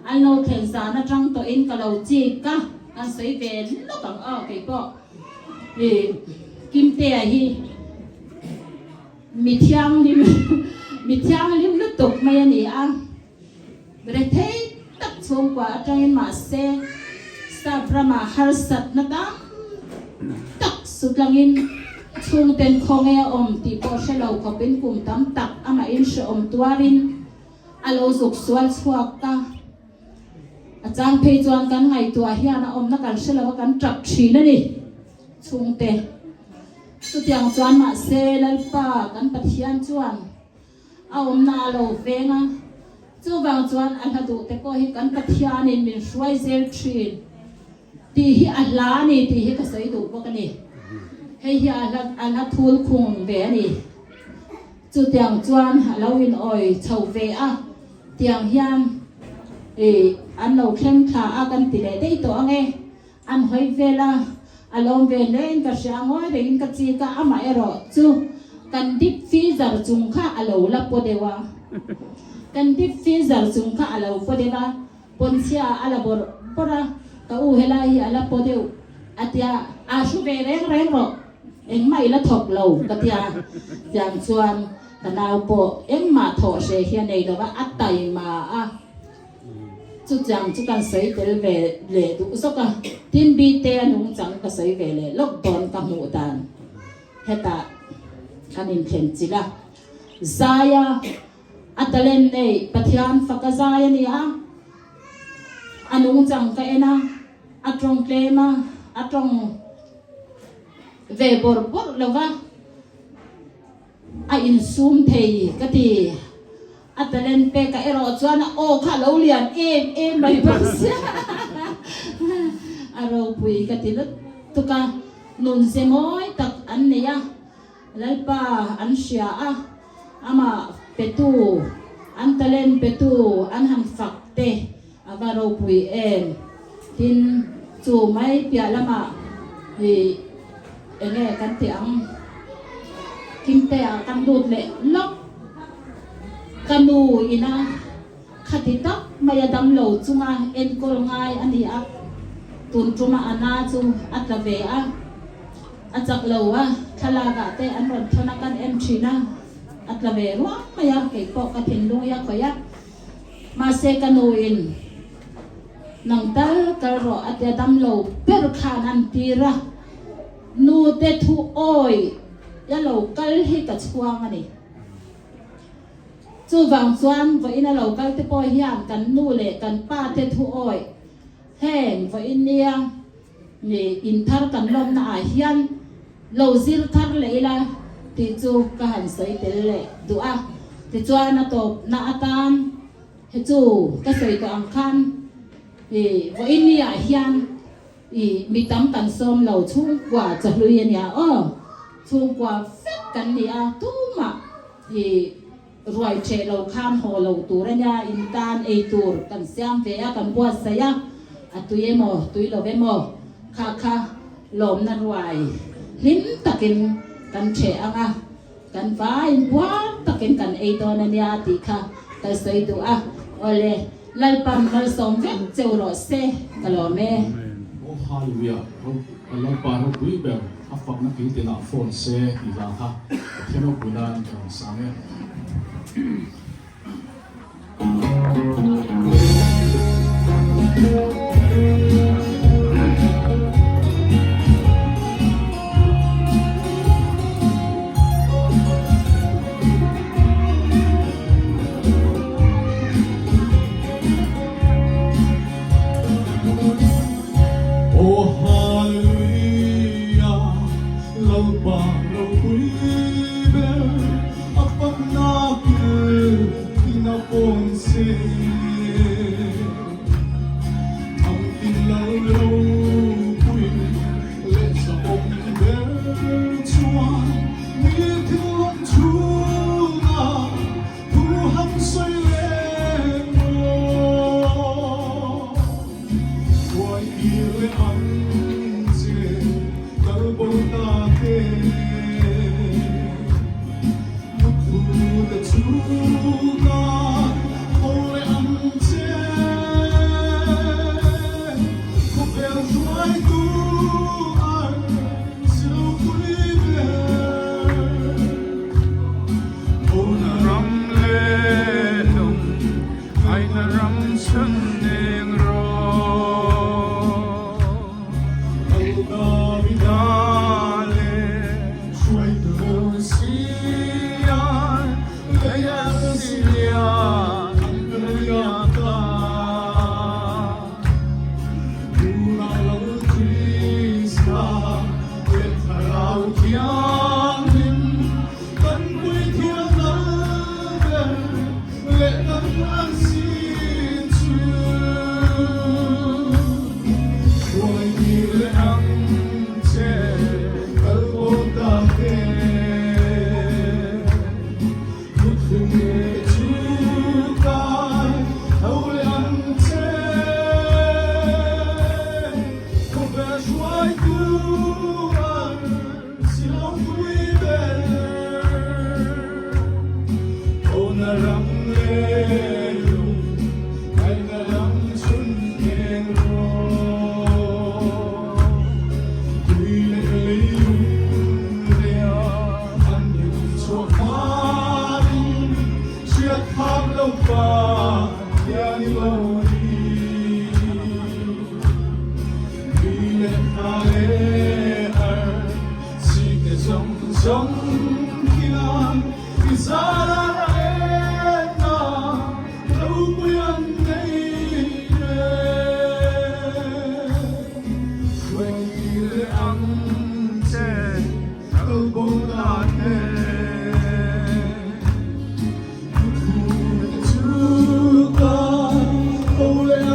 S11: an lo thlen zan atang tawhin ka lo chik a, kan sawi ve lawk ang aw keipawh. Kimtea hi. Mi thianghlim Mi thianghlim lutuk mai a ni a. Rethei tak chhungkua atangin mahse sap ramah harsatna tam tak sutlangin chhungten khawnge a awm tih pawh hre lo khawpin kum tam tak amahin hrehawm tuarin a lo zuk sual chhuak a. A chang phei chuan kan ngaihtuah hian a awmna kan hre lo a kan tap thin a ni chhungte. Chutiang chuan mahse Lalpa kan Pathian chuan A awmna a lo veng a, chuvang chuan a hla duh te pawh hi kan Pathianin min hruai zel thin tih hi a hla a ni tih hi ka sawi duh bawk a ni. Hei hi a hla a hla thul khung ve a ni. Chutiang chuan a lo in awi chho ve a, tiang hian ih an lo thleng thla a kan ti leh daih tawh ang e. An hawi vel a, a lawm ve hle in ka hria ngawi rengin ka chik a, amah erawh chu kan deep freezer chung kha a lo la paw deuh a, kan deep freezer chung kha a lo paw deuh a, pawnchhia a la bawrh bawrh a, ka u helai hi a la paw deuh a tia, aa hru ve reng reng rawh, engmah i la thawk lo ka tia, tiang chuan ka nau pawh engmah thawh hreh hi a nei lo va, a taima a. Chutiang chu kan sawi tel ve leh duh zawk a, tin bite a nungchang ka sawi ve leh lawk dawn ka hmuh dan hetah kan inthlen chilh a. Zaia a talent nei Pathian faka zai a ni a, a nungchang ka en a, a tawng tlem a, a tawng ve bawrh bawrh lo va. A insum thei ka ti. A talent pek ah erawh chuan a aw kha a lo lian em em mai bawk sia. A ropui ka ti lutuk a, nun ze mawi tak an nei a, Lalpa an hria a, amah petu, an talent petu an han fak te a va ropui em. Tin, chu mai piah lamah ih eng nge kan tih ang, Kimte ah kan lut leh lawk. Ka nu ina khati tak mai a dam lo chunga enkawl ngai a ni a, tun tuma a na chu a tla ve a, a chak lo a, thlalak ah te an rawn thawn a kan en thin a, a tla ve ruang mai a, keipawh ka thinlung hi a khawih a. Mahse ka nu in nang tal kal rawh a tia dam lo ber khan an tir a, nu te thu awi la lo kal hi ka chhuang a ni. Chuvang chuan vawiin a lo kal te pawh hian kan nu leh kan pa te thu awi heng vawiin nia ni inthar kan lawmna ah hian Lo zir thar leh ila tih chu ka han sawi tel leh duh a, tichuan a tawpna atan he chu ka sawi tawh ang khan i vawiini ah hian i mi tam kan sawm lo chhungkua chahlui a nia aw, chhungkua vek kan ni a, tumah i ruai theh lo khan haw lo tur a nia, in tan ei tur kan siam ve a, kan buatsaih a, a tui emaw tui lo emaw kha kha lawmna ruai hlim takin kan theh ang a, kan vaiin buar takin kan ei dawn a nia tih kha ka sawi duh a, awle Lalpan malsawm vek cheu rawh se ka lawm e.
S7: Aw Hallelujah, Lalpa ropui ber a fakna kiltinah phone se tih hla kha Pathian ropui nan ka rawn sang e.
S8: Aw Hallelujah, Lalpa ropui ber a fakna kil tina pawn se.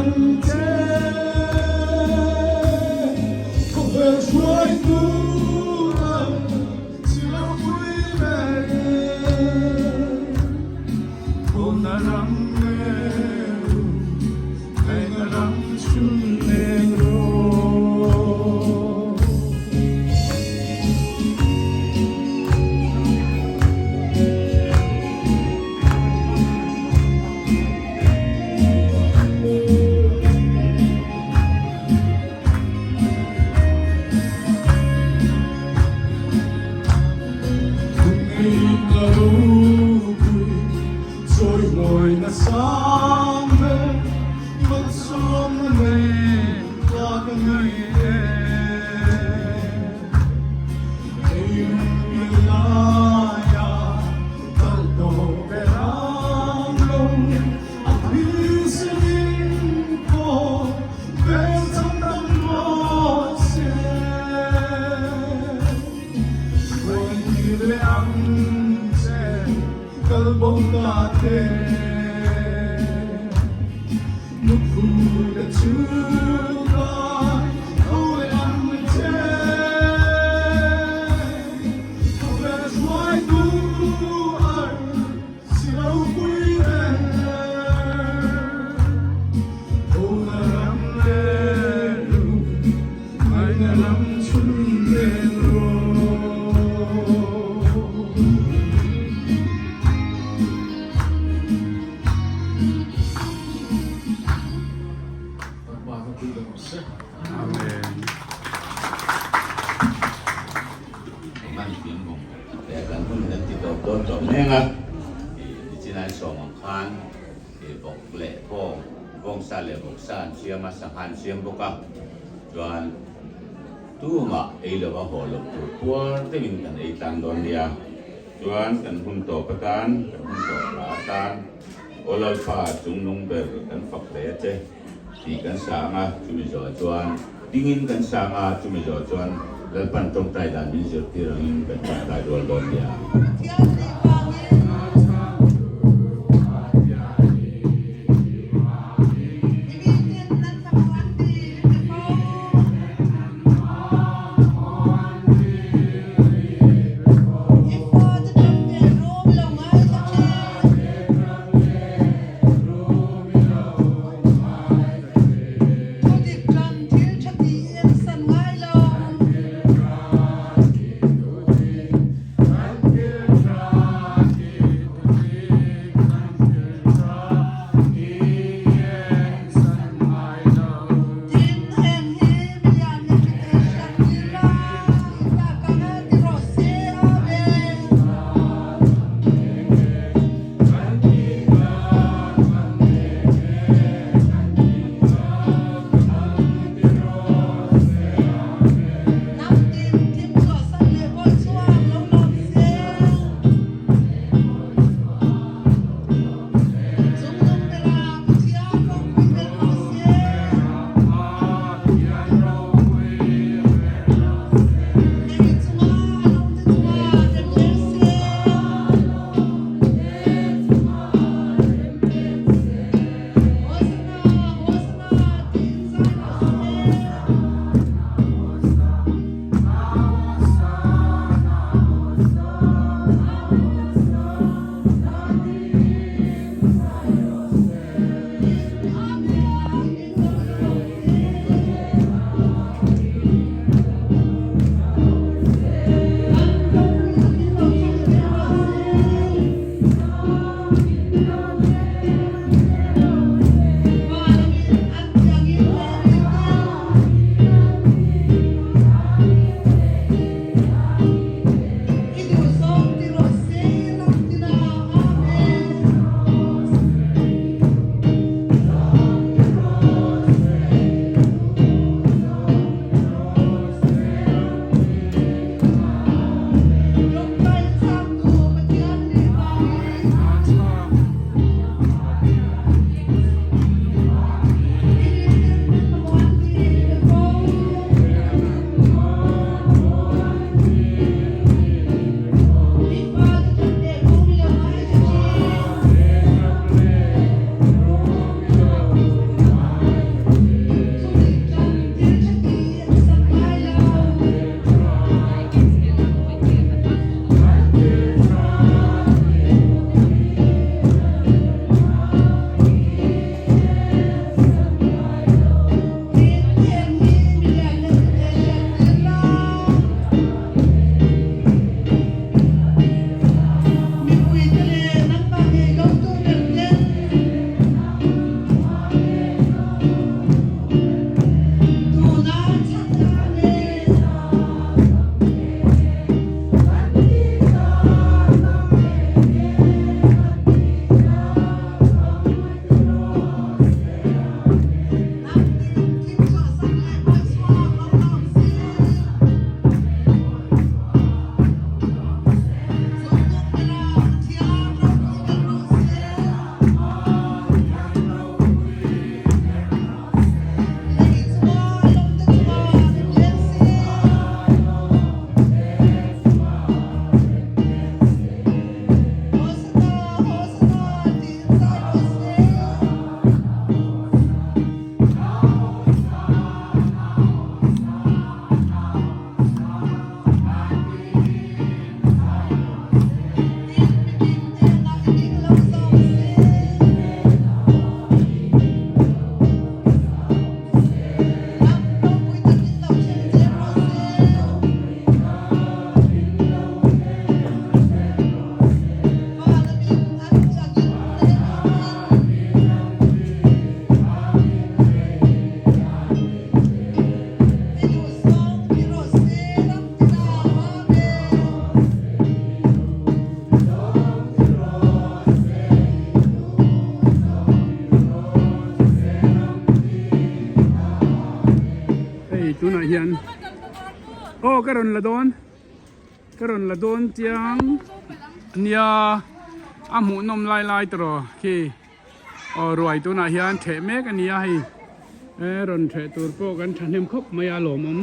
S8: ang che Khawvel hruaitu ang chi lo pui ber Thawhna ram ngeru Ngaihna ram chhun eng rawh. Thungeina ropui chawimawina sang ber malsawmna nei ta ka ngai e. Ei laia kal tawh ber ang lo a thisenin pawh vel changdam rawh se. Hruaikir leh ang che kal bo ta te. Nupui chu kai tho leh ang che. Khawvel hruaitu ar si lo pui reng. Thona ram leh lung ngaina lam chhun nen rawh.
S5: Kan hun kan ti tawp dawn tawh mek a, nichinai sawm ang khan bawk leh thawng, vawngsa leh bawksa an siam a, sangha an siam bawk a, chuan tumah ei lova haw loh tur puar deuhin kan ei tlang dawn nia. Chuan kan hun tawp atan, kan hun tawp hla atan, Aw Lalpa chungnung ber kan fak hle a che tih kan sa ang a, chumi zawh chuan dingin kan sa ang a, chumi zawh chuan Lalpan tawngtai dan min zirtir angin kan tawngtai rual dawn nia.
S1: tunah hian aw ka rawn la dawn ka rawn la dawn chiang nia a hmuh nawm lai lai tawh khi aw ruai tunah hian theh mek a ni a hei e rawn theh tur pawh kan thahnem khawp mai a lawmawm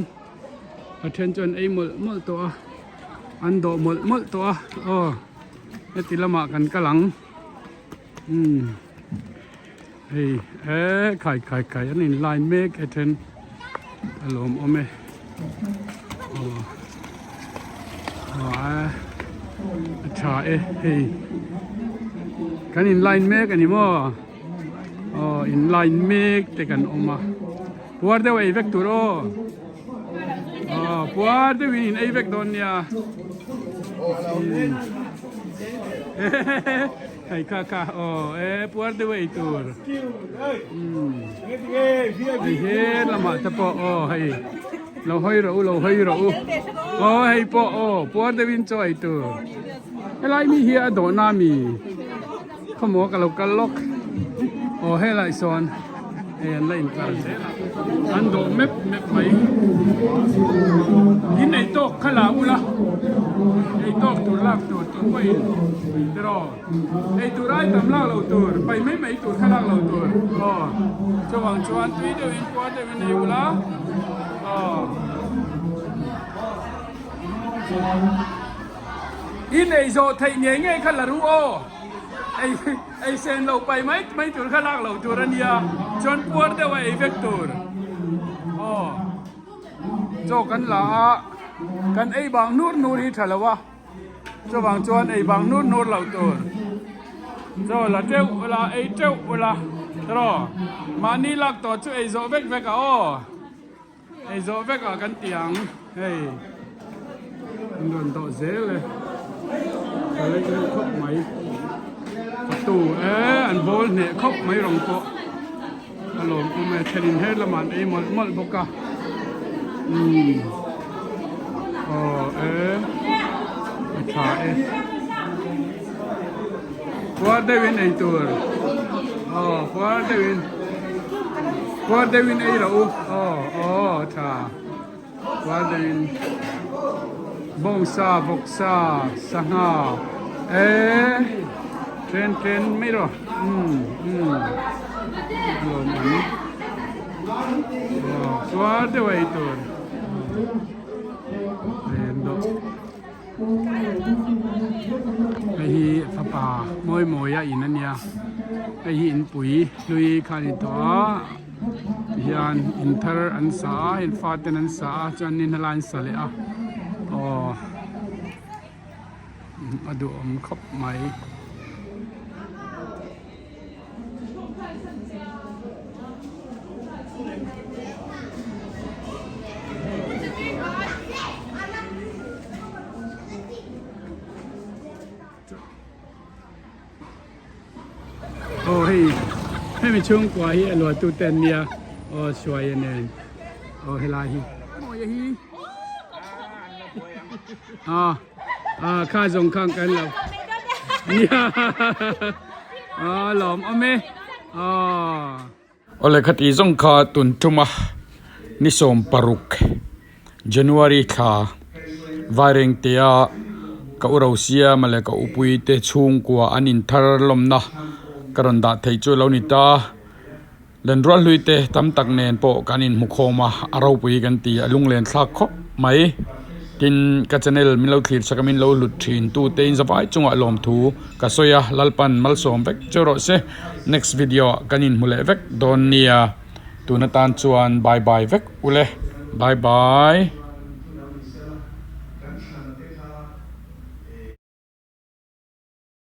S1: a then chuan ei mawlh mawlh tawh a an dawh mawlh mawlh tawh a aw heti lamah kan kal ang umm hei e khai khai khai an in line mek e then a lawmawm e aw aw a a tha e hei kan in line mek a ni maw aw in line mek te kan awm a puar deuh ei vek tur aw aw puar deuhin in ei vek dawn nia hei kha kha aw e puar deuh ei tur hei he lamah te pawh aw hei lo hawi rawh u lo hawi rawh u aw hei pawh aw puar deuhin chaw ei tur helai mi hi a dawhna mi Khawmaw ka lo kal lawk. Aw helai sawn hei an la inkar zel a, an dawh mep mep mai. In ei tawk kha la ula, ei tawk tur lak tur tur pawhin tiraw ei tur ai tam lak lo tur, pai mai mai tur kha lak lo tur aw chuvang chuan tui deuhin puar deuhin ei ula aw. In ei zawh theih ngei ngei kha la ru aw. Ei ei sen lo pai mai mai tur kha lak lo tur a nia chuan puar deuh a ei vek tur. Aw chaw kan la a kan ei bang nur nur hi tha lo a chuvang chuan ei bang nur nur lo tur. Chaw la teuh ula ei teuh ula tawh mahni lak tawh chu ei zawh vek vek a aw. Hei zawh vek ah kan ti ang hei an rawn dawh zel e ka lei reuh khawp mai fatu e an bawl hneh khawp mai rawng pawh a lawm awm e then in her lamah an ei mawlh mawlh bawk a umm aw e a tha e puar deuhin ei tur aw puar deuhin. Puar deuhin ei rawh u aw aw tha puar deuhin bawngsa vawksa sangha e then then mai rawh umm umm lawm ang aw puar deuh a ei tur en dawh. Hei hi fapa mawi mawi a in a nia hei hi inpui hlui kha a ni tawh a tihian in thar an sa a hei faten an sa a chuanin helai an sa leh a aw a duhawm khawp mai. Aw hei hemi chhungkua hi a luah tu te an nia aw suai a nen aw helai hi mawi hi a a kha zawng khang kan lo nia a lawm awm e a Awle khati zawng kha tun tuma ni 16 January thla Vairengtea ka u Rosiama leh ka upui te chhungkua an inthar lawmna ka rawn dah theih chu a lo ni ta. Lenrual hlui te tam tak nen pawh kan inhmu khawm a, a ropui kan ti a lunglen thlak khawp mai. Tin, ka channel min lo thlir chak a min lo hlut thin tu te in zavai chungah lawmthu ka sawi a, Lalpan malsawm vek che rawh se. Next video ah kan inhmu leh vek dawn nia. Tun atan chuan bye bye vek ule. Bye bye.